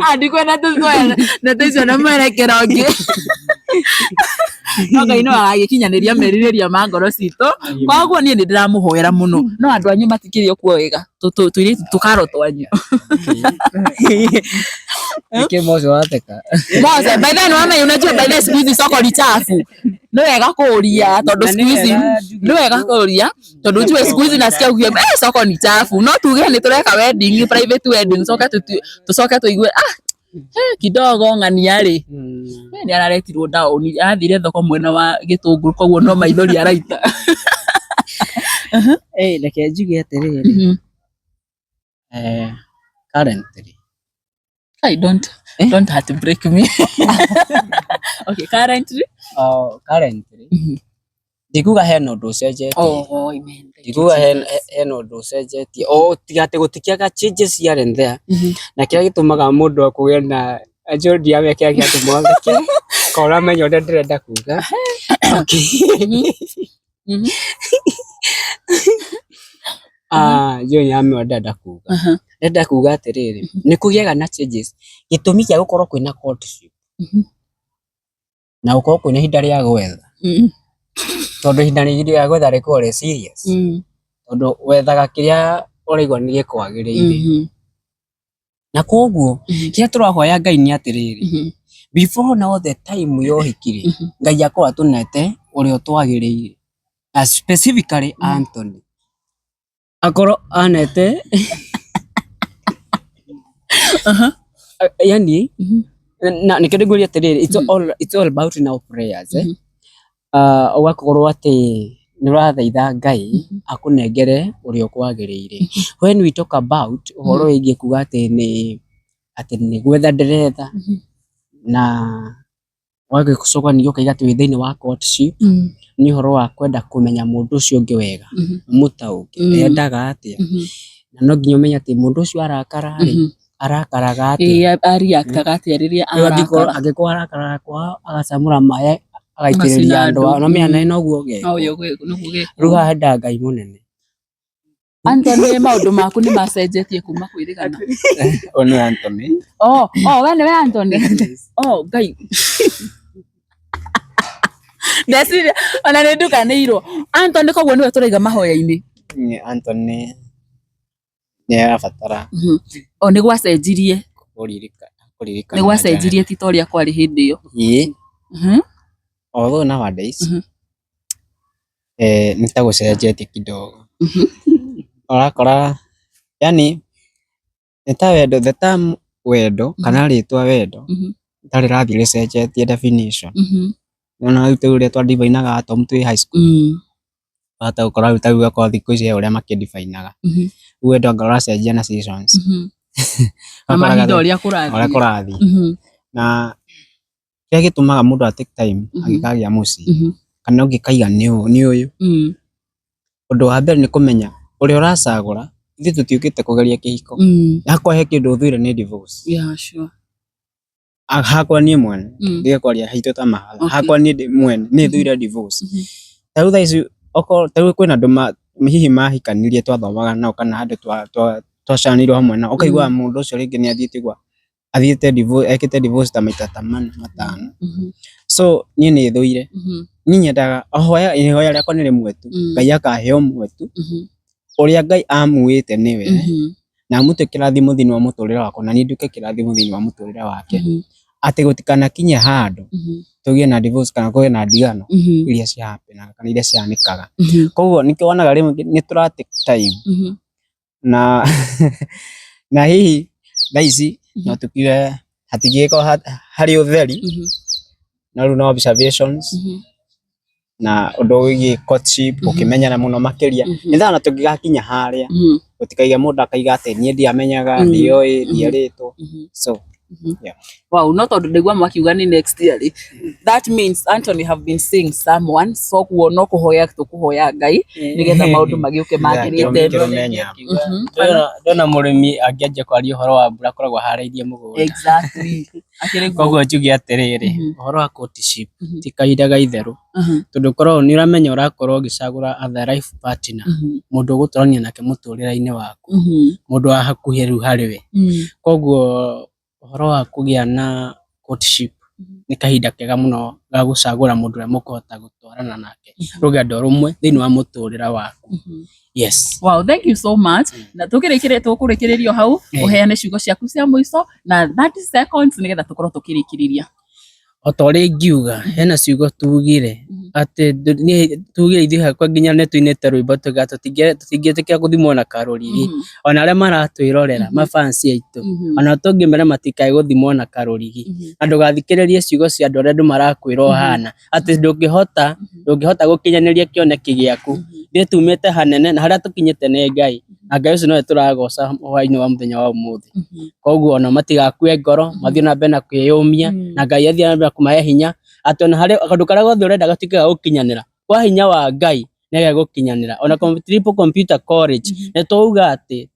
Ah, ndikwenda tũcoe ndeto icio na mwerekero ũngĩ. No Ngai no agagĩkinyanĩria merirĩria ma ngoro citũ. Koguo niĩ nĩ ndĩramũhoera mũno. No andũ anyu matikĩrĩ o kuo wega. Tũirĩtu tũkaro twanyu. Nĩkĩ Mose watheka? Mose, by the way, nĩwamenya unajua by the way siku hizi soko ni chafu. Nĩ wega kũũria tondũ siku hizi nĩ wega kũũria tondũ ujue siku hizi nasikia ukiambia eh, soko ni chafu. No tuge nĩ tũreka wedding, private wedding, tucoke tũigue ah eh, kidogo ng'ania rĩ eh, nĩ araretirwo down arathire thoko mwena wa gĩtũngũrũ koguo no maithori araita. Eh, reke njuge atĩrĩrĩ. Eh, currently I don't heartbreak me. Okay, currently. Oh, currently. Ndikuga hena ũndũ ũcenjetie. Oh, amen. Thank you, Ndikuga Jesus. hena ũndũ ũcenjetie. O tiga atĩ gũtikĩaga changes here and there. Na kĩrĩa gĩtũmaga mũndũ akũgĩe na anjũ ndiamenya kĩrĩa kĩratũma theke korwo ũramenya ũrĩa ndĩrenda kuga. Okay. Ah, njũĩ nĩamenya ũrĩa ndĩrenda kuga. Ndĩrenda kuga atĩrĩrĩ, nĩ kũgĩaga na changes. Gĩtũmi kĩa gũkorwo kwĩna courtship na gũkorwo kwĩna ihinda rĩa gwetha. Tondũ ihinda rĩa gwetha rĩkoragwo rĩ serious. Tondũ wethaga kĩrĩa ũraigua nĩ gĩkwagĩrĩire. Na koguo kĩrĩa tũrahoya Ngai nĩ atĩrĩrĩ, before now the time ya ũhiki rĩ, Ngai akorwo atũnete ũrĩa ũtwagĩrĩire. Na specifically Anthony. Akorwo anete yani na nĩkĩo ndĩngũria atĩrĩrĩ, it's all about now prayers eh? Ũgakorwo atĩ nĩ ũrathaitha Ngai akũnengere ũrĩa ũkwagĩrĩire. When we talk about ũhoro wĩgiĩ kuga atĩ nĩ gwetha ndĩretha na ũgagĩcoka ningĩ ũkauga atĩ wĩ thĩinĩ wa courtship nĩ ũhoro wa kwenda kũmenya mũndũ ũcio ũngĩ wega, ũmũtaũke endaga atĩa. Na no nginya ũmenye atĩ mũndũ ũcio arakara rĩ, arakaraga atĩa. Ĩĩ, areactaga atĩa rĩrĩa Rĩu angĩkorwo arakara. angĩkorwo arakaraga kwao agacamũra maĩ agaitĩrĩria Agacina andũ andũ. ao no menya naĩ noguo No gekwo. nĩguo gĩkwo. Rĩu haha hendaga Ngai mũnene. Anthony, maũndũ maku nĩ macenjetie kuma kwĩrĩgana. Ũyũ nĩ Anthony. Oh, oh, we nĩwe Anthony. Oh, Ngai. Ndeciria ona nĩ ndukanĩirwo. Anthony koguo nĩwe tũraiga mahoya-inĩ. Nĩ Anthony nĩ arabatara O nĩ gwacenjirie. kũririkana. Nĩ gwacenjirie ti ta ũrĩa kwarĩ hĩndĩ ĩyo. Ĩĩ. Although nowadays nĩ ta gũcenjetie kidogo. Ũrakora yani nĩ ta wendo the term wendo kana rĩtwa wendo ta rĩrathiĩ rĩcenjetie definition. Nĩwona rĩu ta ũrĩa twa define atom twĩ high school. Wahota gũkora rĩu ta rĩu okorwo thikũ ici he ũrĩa makĩ define aga. Rĩu wendo anga ũracenjia na seasons. Na mahinda ũrĩa Ũrĩa kũrathiĩ. kũrathiĩ. Na kĩrĩa gĩtũmaga mũndũ a take time angĩkagĩa mũciĩ kana ũngĩkaiga nĩ ũyũ. Ũndũ wa mbere nĩ kũmenya ũrĩa ũracagũra ithuĩ tũtiũkĩte kũgeria kĩhiko. Hakwa he kĩndũ thũire nĩ divorce. Yeah, sure. Hakwa niĩ mwene ndige kwaria haitũ ta mahatha. Hakwa niĩ ndĩ mwene nĩ thũire divorce. Ta rĩu thaa ici okorwo ta rĩu kwĩna andũ hihi mahikanirie twathomaga nao kana andũ twacemanĩirio hamwe nao ũkaigua mũndũ ũcio rĩngĩ nĩ athiĩte gwa athiĩte divorce ekĩte divorce ta maita ta mana matano. So niĩ nĩ thũire. Niĩ nyendaga ihoya rĩakwa nĩ rĩmwe tu. Ngai akahe ũmwe tu. Ũrĩa Ngai amuĩte nĩwe. Na amũtue kĩrathimo thĩinĩ wa mũtũrĩre wakwa na niĩ nduĩke kĩrathimo thĩinĩ wa mũtũrĩre wake. Atĩ gũtikanakinye handũ tũgĩe na divorce kana kũgĩe na ndigano iria cihapenaga kana iria cihanĩkaga. Koguo nĩkĩo wonaga rĩmwe nĩ tũra take time na na hihi thaa ici no tũkiuge hatingĩgĩkorwo harĩ ũtheri no rĩu no observations na ũndũ wĩgiĩ courtship gũkĩmenyana mũno makĩria nĩ thaa na tũngĩgakinya harĩa gũtikaige mũndũ akaiga atĩ niĩ ndiamenyaga ndioĩ ndierĩtwo so yeah. Wow, no tondu ndaigua mwakiuga ni next year rĩ. That means Anthony have been seeing someone so kuo no kuhoya tukuhoya Ngai nigetha maundu magiuke magirite. Ndona mũrĩmi angĩanjia kwaria ũhoro wa mbura akoragwo aharĩirie mũgũnda. Exactly. Akĩrĩ guo. Koguo njuge atĩrĩrĩ, ũhoro wa courtship ti kahinda ga itherũ tondũ ũkoragwo nĩ ũramenya ũrakorwo ũgĩcagũra other life partner, mũndũ ũgũtũrania nake mũtũrĩre-inĩ waku, mũndũ wa hakuhĩ rĩu harĩ we. Koguo ũhoro wa kũgĩa na courtship nĩ kahinda kega mũno ga gũcagũra mũndũ ũrĩa mũkũhota gũtwarana nake rũgendo rũmwe thĩinĩ wa mũtũrĩre waku. Yes. Wow, thank you so much. Na tukirikire tukurikiririo hau uheane ciugo ciaku cia mũico na 30 seconds nigetha tukorwo tukirikiriria. O ta ũrĩa ingiuga hena ciugo tugire atĩ tugire ithuĩ hakwa nginya nĩ tuinĩte rwĩmbo tuga tũtingĩtĩkĩra gũthimwo na karũrigi ona arĩa maratwĩrorera mafansi aitũ ona tũngĩmera matikae gũthimwo na karũrigi na ndũgathikĩrĩrie ciugo cia andũ arĩa andũ marakwĩra ũhana atĩ ndũngĩhota ndũngĩhota gũkinyanĩria kĩoneki gĩaku. Ithuĩ tumĩte hanene na harĩa tũkinyĩte nĩ Ngai na Ngai ũcio nowe tũragoca hwainĩ wa mũthenya wa ũmũthĩ. Koguo ona matigakue ngoro mathiĩ na mbere na kwĩyũmia na Ngai athiĩ na mbere na kũmahe hinya atĩ ona harĩ kaũndũ karĩa gothe ũrenda gatuĩke ga gũkinyanĩra kwa hinya wa Ngai nĩgegũkinyanĩra. Ona Triple Computer College nĩ twauga atĩ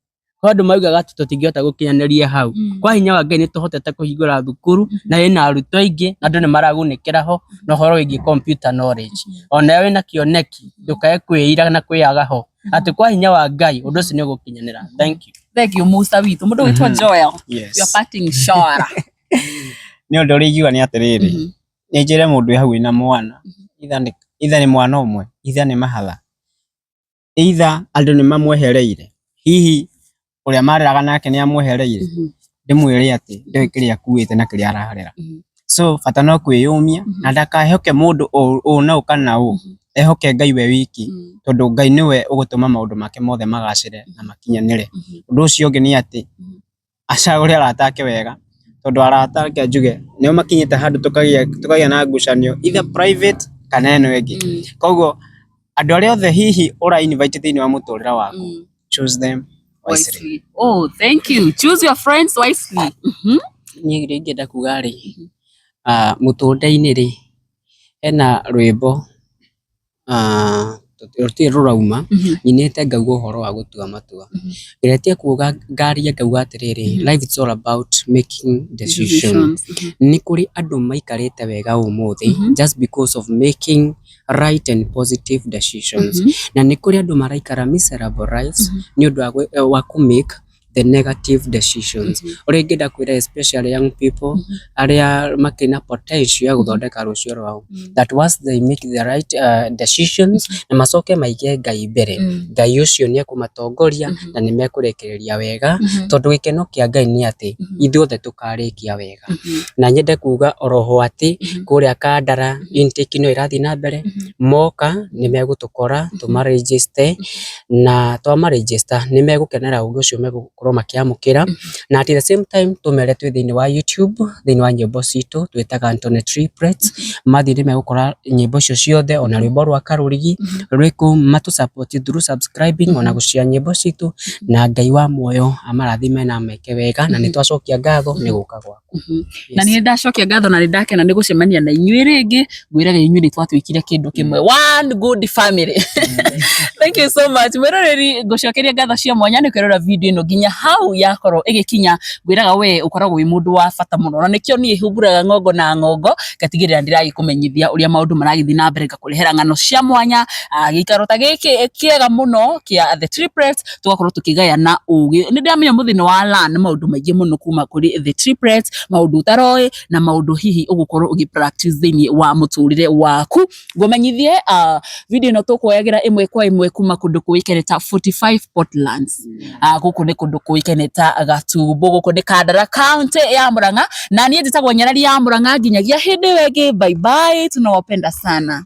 kwĩ andũ maugaga atĩ tũtingĩhota gũkinyanĩria hau. Kwa hinya wa Ngai nĩ tũhotete kũhingũra thukuru na ĩna arutwo aingĩ na andũ nĩ maragunĩkĩra ho na ũhoro wĩgiĩ computer knowledge. Ona wĩna kĩoneki ndũkae kwĩira na kwĩaga ho atĩ kwa hinya wa Ngai ũndũ ũcio nĩ ũgũkinyanĩra. Thank you. Thank you Musa witũ. Mũndũ wĩtwo Joel. Yes. Your parting shot. Nĩ ũndũ ũrĩa ingiuga nĩ atĩrĩrĩ, nĩ njĩre mũndũ wĩ hau wĩna mwana, either nĩ mwana ũmwe, either nĩ mahatha, either andũ nĩ mamwehereire, hihi ũrĩa mareraga nake nĩ amwehereire, ndĩmwĩre atĩ ndoĩ kĩrĩa akuĩte na kĩrĩa ararera. So bata no kwĩyũmia na ndakaehoke mũndũ ũũ na ũũ kana ũũ, ehoke Ngai we wiki tondũ Ngai nĩwe ũgũtũma maũndũ make mothe magacĩre na makinyanĩre. Ũndũ ũcio ũngĩ nĩ atĩ acagũre arata ake wega tondũ arata reke njuge nĩo makinyĩte handũ tũkagĩa na ngucanio either private kana ĩno ĩngĩ. Koguo andũ arĩa othe hihi ũra invite thĩinĩ wa mũtũrĩre waku choose them wisely. Oh, thank you. Choose your friends wisely. Niĩ kĩrĩa ingĩenda kuga rĩ, mũtũrĩre-inĩ rĩ, hena rwĩmbo rũtirĩ rũrauma nyinĩte ngauga ũhoro wa gũtua matua. Ngeretie kuga ngaria ngauga atĩrĩrĩ, life is all about making decision. Nĩ kũrĩ andũ maikarĩte wega ũmũthĩ just because of making right and positive decisions. Na nĩ kũrĩ andũ maraikara miserable lives nĩ ũndũ wa kũ make the negative decisions. Ũrĩa ingĩenda kwĩra especially young people arĩa makĩrĩ na potential ya gũthondeka rũciũ rwao that once they make the right decisions na macoke maige Ngai mbere, Ngai ũcio nĩ ekũmatongoria na nĩ mekũrĩkĩrĩria wega tondũ gĩkeno kĩa Ngai nĩ atĩ ithuothe tũkarĩkia wega. Na nyende kuga oroho atĩ kũrĩa Kandara intake no ĩrathiĩ na mbere, moka nĩ megũtũkora tũma register na twama register nĩ megũkenera ũgĩ ũcio megũkorwo makĩamũkĩra na at the same time tũmere twĩ thĩinĩ wa YouTube thĩinĩ wa nyĩmbo citũ twĩtaga Anthony Triplets mathiĩ nĩ megũkora nyĩmbo icio ciothe ona rwĩmbo rwa Karũrigi rwĩ kũu matũ support through subscribing ona gũshare nyĩmbo citũ na Ngai wa muoyo amarathime na ameke wega na nĩ twacokia ngatho nĩ gũka gwaku. Na nĩ ndacokia ngatho na nĩ ndakena nĩ gũcemania na inyuĩ rĩngĩ ngwĩraga inyuĩ nĩ twatuĩkire kĩndũ kĩmwe one good family. Thank you so much mwĩroreri ngũcokeria ngatho cia mwanya nĩ kwĩrora video ĩno nginya hau yakorwo ĩgĩkinya ngwĩraga we ũkoragwo wĩ mũndũ wa bata mũno na nĩkĩo niĩ humbũraga ng'ongo na ng'ongo ngatigĩrĩra ndĩragĩkũmenyithia ũrĩa maũndũ maragĩthiĩ na mbere ngakũrehera ng'ano cia mwanya gĩikaro ta gĩkĩ kĩega mũno kĩa The Triplets tũgakorwo tũkĩgayana ũgĩ nĩ ndĩramenya mũthĩ nĩ wa learn maũndũ maingĩ mũno kuma kũrĩ The Triplets maũndũ ũtaroĩ na maũndũ hihi ũgũkorwo ũgĩ practice thĩinĩ wa mũtũrĩre waku ngũmenyithie video ĩno tũkuoyagĩra ĩmwe kwa ĩmwe kuma kũndũ kũĩkaine ta 45 Portlands gũkũ nĩ kũndũ kũĩkaine ta Gatumbo. Gũkũ nĩ Kandara county ya Murang'a, na niĩ njĩtagwo Nyarari ya Murang'a. Nginyagia hĩndĩ ĩyo ĩngĩ, bye bye, tunawapenda sana.